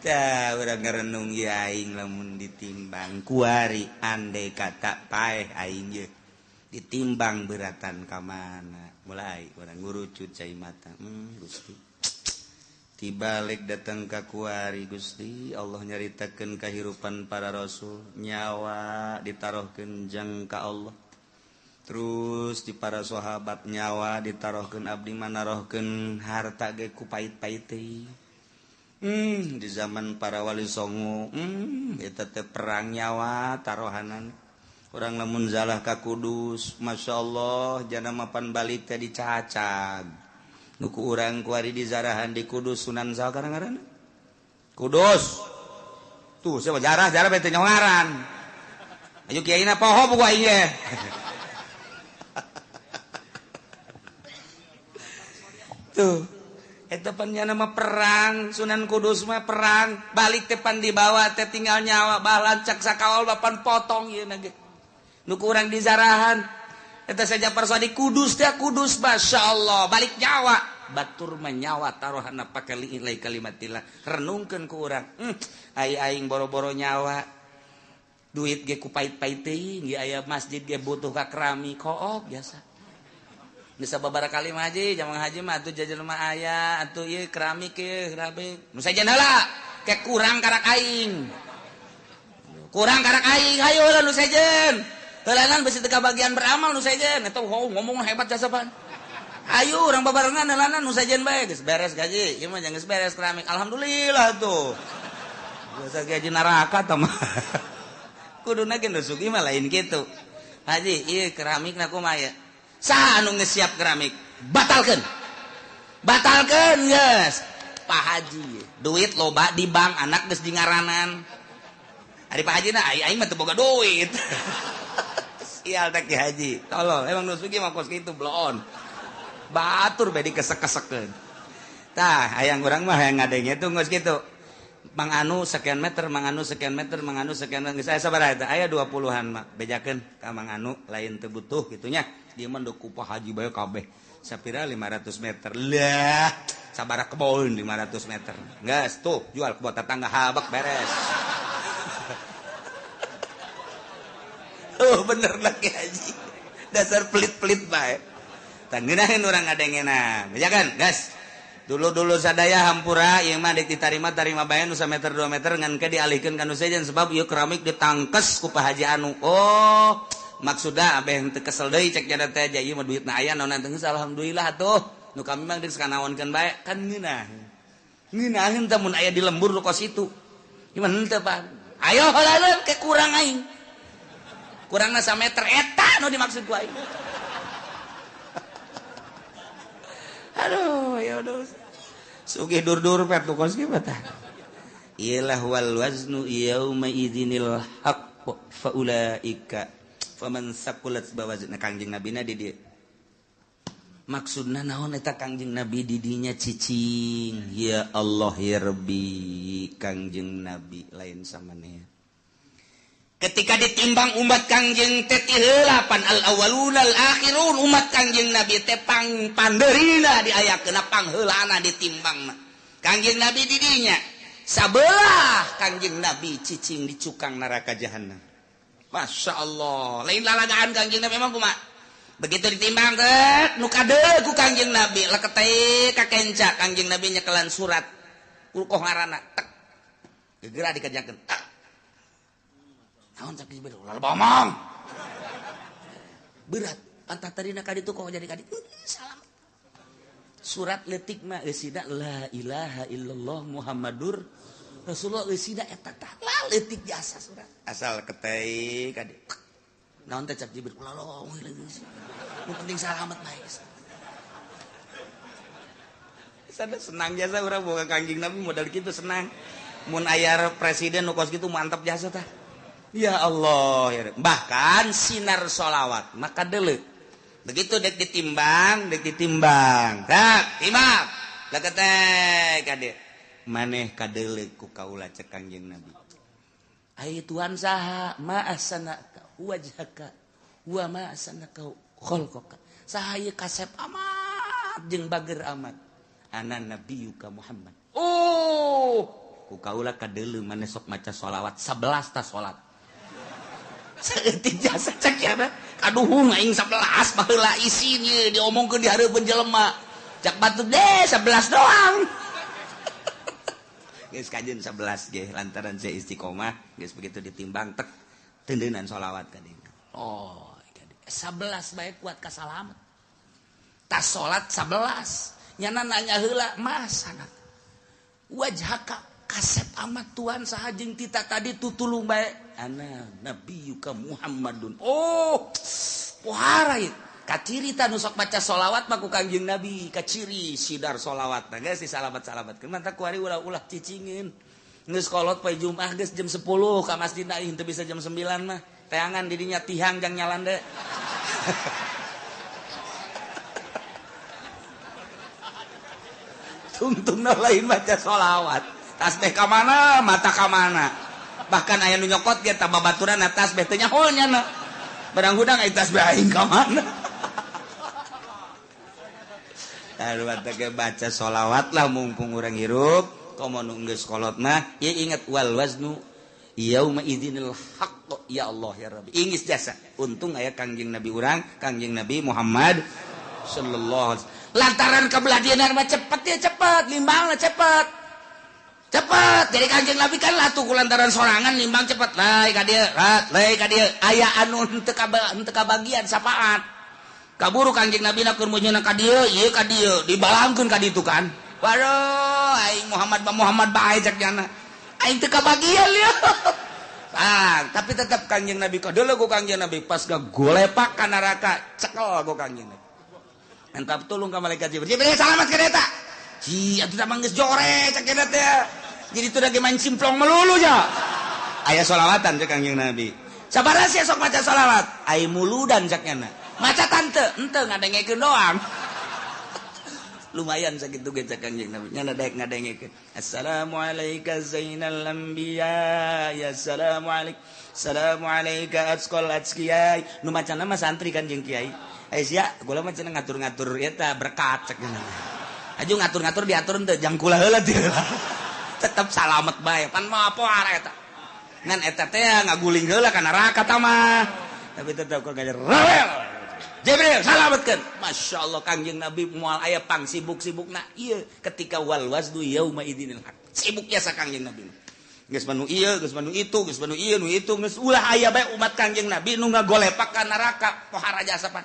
Tah urang ngarenung ieu aing lamun ditimbang kuari andai kata paeh aing ye ditimbang beratan ka mana mulai urang ngurucut cai mata Gusti tibalik datang ka kuari Gusti Allah nyaritakeun kahirupan para rasul nyawa ditarohkeun jang ka Allah terus di para sahabat nyawa ditarohkeun abdi manarohkeun harta ge ku pait-pait teh di zaman para wali songo eta teh perang nyawa tarohanan urang lamun zalah ka Kudus masyaallah jana mapan balik teh dicacag nuku urang kuari di zarahan di Kudus Sunan saha ngaranna Kudus tuh siapa jarah bete nyongaran ayo kiaina poho buku aing ge tuh eta pan nya nama perang Sunan Kudus mah perang balik teh pan dibawa teh tinggal nyawa balancak sakawal bapan potong ieu na ge nuku urang di zarahan eta saja persodi Kudus teh Kudus masyaallah balik nyawa batur menyawa taruhana pake liilai kalimatillah renungkeun ku urang ai aing boro-boro nyawa duit ge ku pait-pait teuing ge aya masjid ge butuh ka keramik kook biasa bisa babara kali mah haji jamang haji mah atuh jajan mah aya atuh ieu keramik ieu keramik nu sajen heula ke kurang karak aing hayu heula nu sejen heulanan besi teu kabagian beramal nu sejen eta ngomong hebat jasa pan ayo urang babarengan heulanan nu sejen bae geus beres gaji ieu mah geus beres keramik alhamdulillah tuh biasa gaji neraka tah mah kuduna ge nu sugih mah lain kitu haji ieu keramikna kumaha ya saha anu geus siap keramik batalkeun geus Pak Haji duit loba di bank anak geus di ngaranan ari Pak Haji na aing mah teu boga duit sial teh Ki Haji tolol emang nu sugih mah kos kitu bloon batur bae dikesek-kesekeun tah hayang urang mah hayang ngadenge tuh geus kitu Mang Anu sekian meter Mang Anu sekian meter Mang Anu sekian meter geus aya sabaraha eta aya 20-an mah bejakeun ka Mang Anu lain teu butuh kitu nya dia mah ndek ku Pak Haji bae kabeh sapira 500 meter lah sabaraha kebon 500 meter geus tuh jual kebon tetangga habek beres. Oh bener lagi haji dasar pelit-pelit bae tangeunaheun urang ngadengena bejakeun gas dulu-dulu sadaya hampura ieu mah deuk ditarima tarima bae nu sameter 2 meter ngan ke dialihkeun ka nu sejen sebab ieu keramik ditangkes ku Pak Haji anu oh maksudna abeh teu kesel deui cek jada teh ieu mah duitna aya naon teh geus alhamdulillah atuh nu kami mah geus kanaonkeun bae kan ngeunah ngeunaheun teh mun aya di lembur nu kos itu gimana henteu Pak ayo heula ke kurang aing kurangna sameter eta nu dimaksud ku aing. Aduh, ya udah. Sugih dur-dur pet nu kos kieu tah. Ilah wal waznu yauma idzinil haqq fa ulaika faman saqulat bawazna Kangjeng Nabi na di dieu. Maksudna naon eta Kangjeng Nabi di dinya cicing. Ya Allah ya Rabbi, Kangjeng Nabi lain samaneh. Ketika ditimbang umat Kangjeng teh ti heula pan al awwalun al akhirun umat Kangjeng Nabi teh pang pandeurina diayakeun pangheulana ditimbangna. Kangjeng Nabi di dinya sabelah Kangjeng Nabi cicing di cukang neraka jahanam. Masya Allah, lain lalagaan Kangjeng Nabi emang kumaha? Begitu ditimbang teh nu kadeul ku Kangjeng Nabi leketeh ka kenca Kangjeng Nabi nyekelan surat ulkoh ngaranna tek gegera dikerjakeun tek. Naon cak Jibril ulah bomong. Berat antah tadina ka ditu kok jadi ka ditu salam. Surat leutik mah eusina la ilaha illallah Muhammadur Rasulullah eusina eta tah la leutik jasa surat. Asal ketei ka ditu. Naon teh cak Jibril ulah lomong nu penting salamet bae. Sada senang jasa urang boga Kangjeng Nabi modal kitu senang. Mun aya presiden nu kos kitu mantap jasa tah. Ya Allah ya. Bahkan sinar sholawat maka deuleu Begitu dek ditimbang, dek ditimbang. Tak, timbang. Leketek kade. Maneh kadeuleu ku kaula cek Kangjeng Nabi. Ai Tuhan saha ma ahsanaka wajhaka wa ma ahsanaka khalqaka. Saha ieu kasep amat jeung bager amat. Ana nabiyuka Muhammad. Oh, ku kaula kadeuleu maneh sok maca sholawat 11 ta salat. Saeutik jasa cek ya kaduhung aing 11 baheula isin ieu diomongkeun di hareupeun jelema. Cak batur deh 11 doang. Geus kajeun 11 ge lantaran saya istiqomah geus begitu ditimbang tek tendeunan sholawat ka dieu. Oh, 11 bae kuat ka salamet. Tas salat 11 nyana nanya heula mas sanak wajhaka kasep amat Tuhan saha jeung tita tadi tutulung bae ana nabiyuka Muhammadun. Oh, pohara ieu kaciri ta nu sok maca sholawat mah ku Kangjeng Nabi, kaciri sidar sholawat. Nah geus disalamat-salamatkeun mantap ku hari ulah-ulah cicingin. Geus kolot poe Jumat geus jam 10 ka masjid aing teu bisa jam 9 mah. Teangan didinya tihang jang nyalande. Tungtungna lain maca sholawat. Tasbih ka mana, mata ka mana. Bahkan aya nu nyokot ge tambah baturan tasbih teh nyaho nyana. Barang hudang aya tasbih aing ka mana. Aduh teh baca sholawat lah mumpung urang hirup, komo nu geus kolot mah ieu inget wal waznu yauma idzinil haqq ya Allah ya Rabbi. Ingis jasa. Untung aya Kangjeng Nabi urang, Kangjeng Nabi Muhammad sallallahu alaihi wasallam. Lantaran kebeladianan mah cepet ya cepet, limbangna cepet. Cepet. Jadi Kangjeng Nabi kan latuh ku lantaran sorangan limbang cepet. Lai ka dieu, lai ka dieu. Aya anu henteu kabagian sapaat. Kaburu Kangjeng Nabi na keur meunyeuna ka dieu, ieu ka dieu, dibalangkeun ka ditu kan. Waduh, aing Muhammad ba Muhammad bae cek nyana. Aing teu kabagian lieu. Ah, tapi tetap Kangjeng Nabi kadeuleu ku Kangjeng Nabi pas gagolepak ka neraka, cekel ku Kangjeng Nabi. Mantap tolong ka malaikat Jibril. Jibril salamat ka eta. Ci atuh mah geus jore cek eta teh. Jadi teu lagi main simplong melulu nya. Aya sholawatan cek Kangjeng Nabi. Sabaraha sia sok maca sholawat? Ai muludan cek nyana. Maca tante, henteu ngadengekeun doang. Lumayan sakitu ge cek Kangjeng Nabi. Nyana daek ngadengekeun. Assalamualaika zainal anbiya ya assalamualaik. Assalamualaika atqal atqiyai. Nu macana mah santri kan jeung kiai. Eh sia, kula mah cenah ngatur-ngatur eta berkat cek nya. Aju ngatur-ngatur diatur henteu jang kula heula teu. Tetep salamet bae. Pan mah poar eta. Ngan eta teh ngaguling heula ka neraka ta mah. Tapi tetep kok gajer rawel. Jibril salametkeun. Masyaallah Kangjeng Nabi moal aya pang sibuk-sibukna ieu ketika wal waznu yauma idzinil haq. Sibuk jasa Kangjeng Nabi. Geus manu ieu, geus manu itu, geus manu ieu, nu itu geus ulah aya bae umat Kangjeng Nabi nu ngagolepak ka neraka pohara jasa pan.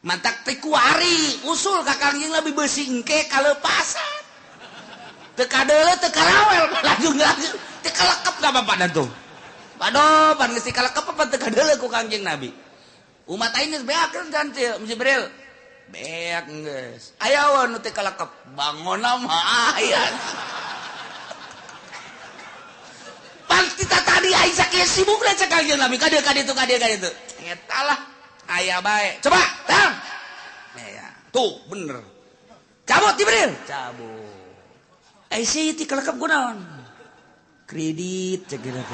Mantak teh kuari usul ka Kangjeng Nabi beusi engke kalepasan. Teu kadeuleu teu karawel laju-laju teu kalekep ka bapana tuh. Waduh, pan geus kalekep apa teu kadeuleu ku Kangjeng Nabi. Umat aing geus beakeun kan teu Jibril. Beak geus. Aya we nu teu kalekep, bangonna mah aya. Pan kita tadi aing sakieu sibukna cek Kangjeng Nabi ka dieu ka ditu ka dieu ka ditu. Eta lah aya bae. Coba, tang. Ya, tuh bener. Cabut Jibril. Cabut. Eh si ti kalekep kunaon? Kredit cek teh.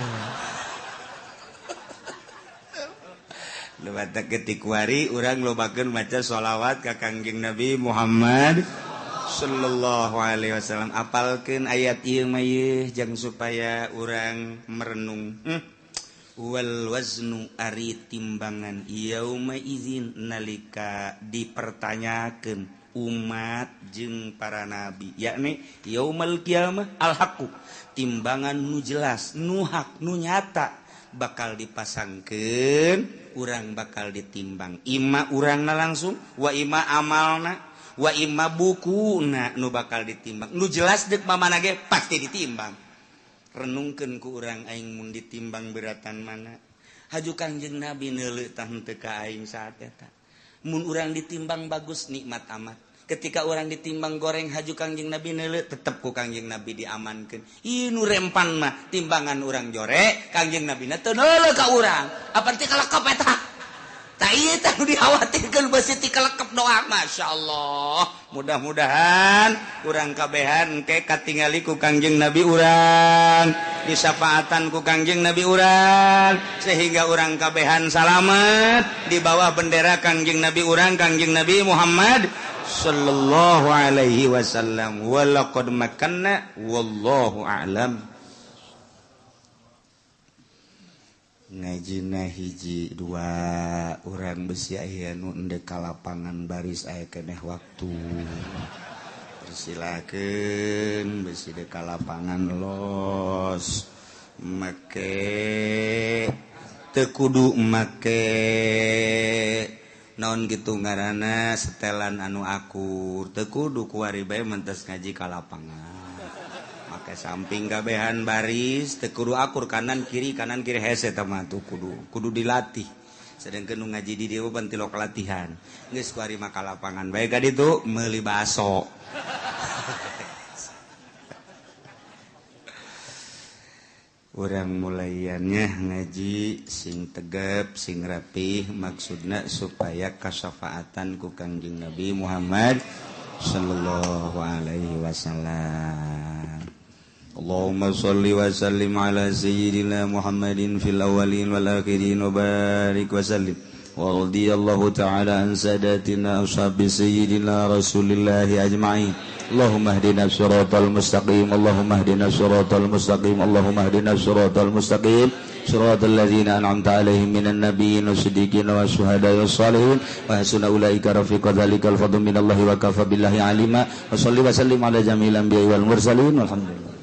Lewat ketikuari urang lobakeun maca sholawat ka Kangjeng Nabi Muhammad sallallahu alaihi wasallam. Apalkeun ayat ieu mah ieu jang supaya urang merenung. Wal waznu ari timbangan yauma idzin nalika dipertanyakeun umat jeung para nabi yakni yaumal qiyamah al haqqu timbangan nu jelas nu hak nu nyata bakal dipasangkeun urang bakal ditimbang ima urangna langsung wa ima amalna wa ima bukuna nu bakal ditimbang nu jelas deuk mamana ge pasti ditimbang. Renungkeun ku urang aing mun ditimbang beratan mana haju Kangjeng Nabi neuleuh tah henteu ka aing saat eta. Mun urang ditimbang bagus nikmat amat. Ketika orang ditimbang goreng haju Kangjeng Nabi neuleuh tetep ku Kangjeng Nabi diamankeun. Ieu nu rempan mah timbangan urang jore Kangjeng Nabi na teu neuleuh ka urang. Apa teh kalekep eta? Tah Tah ieu teh nu dikhawatirkeun beusi ti kalekep doa. Masyaallah. Mudah-mudahan urang kabehan ke katingali ku Kangjeng Nabi urang, disafaatan ku Kangjeng Nabi urang, sehingga urang kabehan salamet di bawah bendera Kangjeng Nabi urang, Kangjeng Nabi Muhammad sallallahu alaihi wasallam. Walaqad makanna wallahu a'lam. Ngajina hiji dua urang besi aya nu endek ka lapangan baris aya keneh waktu. Persilakeun besi dek ka lapangan los. Make teu kudu make naon gitu ngaranna setelan anu akur, teu kudu kuari bae mentes ngaji ka lapangan. Make samping kabehan baris teu kudu akur kanan kiri hese tah mah tuh kudu dilatih. Sedangkeun nu ngaji di dieu pan tilok latihan. Geus kuari mah ka lapangan bae ka ditu meuli baso. Urang mulaiannya ngaji sing tegep sing rapih, maksudna supaya kasafaatan ku Kangjeng Nabi Muhammad sallallahu alaihi wasallam. Allahumma shalli wa sallim ala sayyidina Muhammadin fil awwalin wal akhirin wa barik wa sallim. Wa radiyallahu ta'ala an sadatina ashabi sayyidina Rasulillahi ajma'in. Allahumma hdina siratal mustaqim, Allahumma hdina siratal mustaqim, Allahumma hdina siratal mustaqim, siratal ladzina an'amta alaihim minan nabiyyin wasiddiqin wasyuhada'i wassalihin wa hasuna ulaika rafiqa dzalikal fadlu minallahi wa kafa billahi alima. Wa shalli wa sallim ala jami'il anbiya'i wal mursalin walhamdulillah.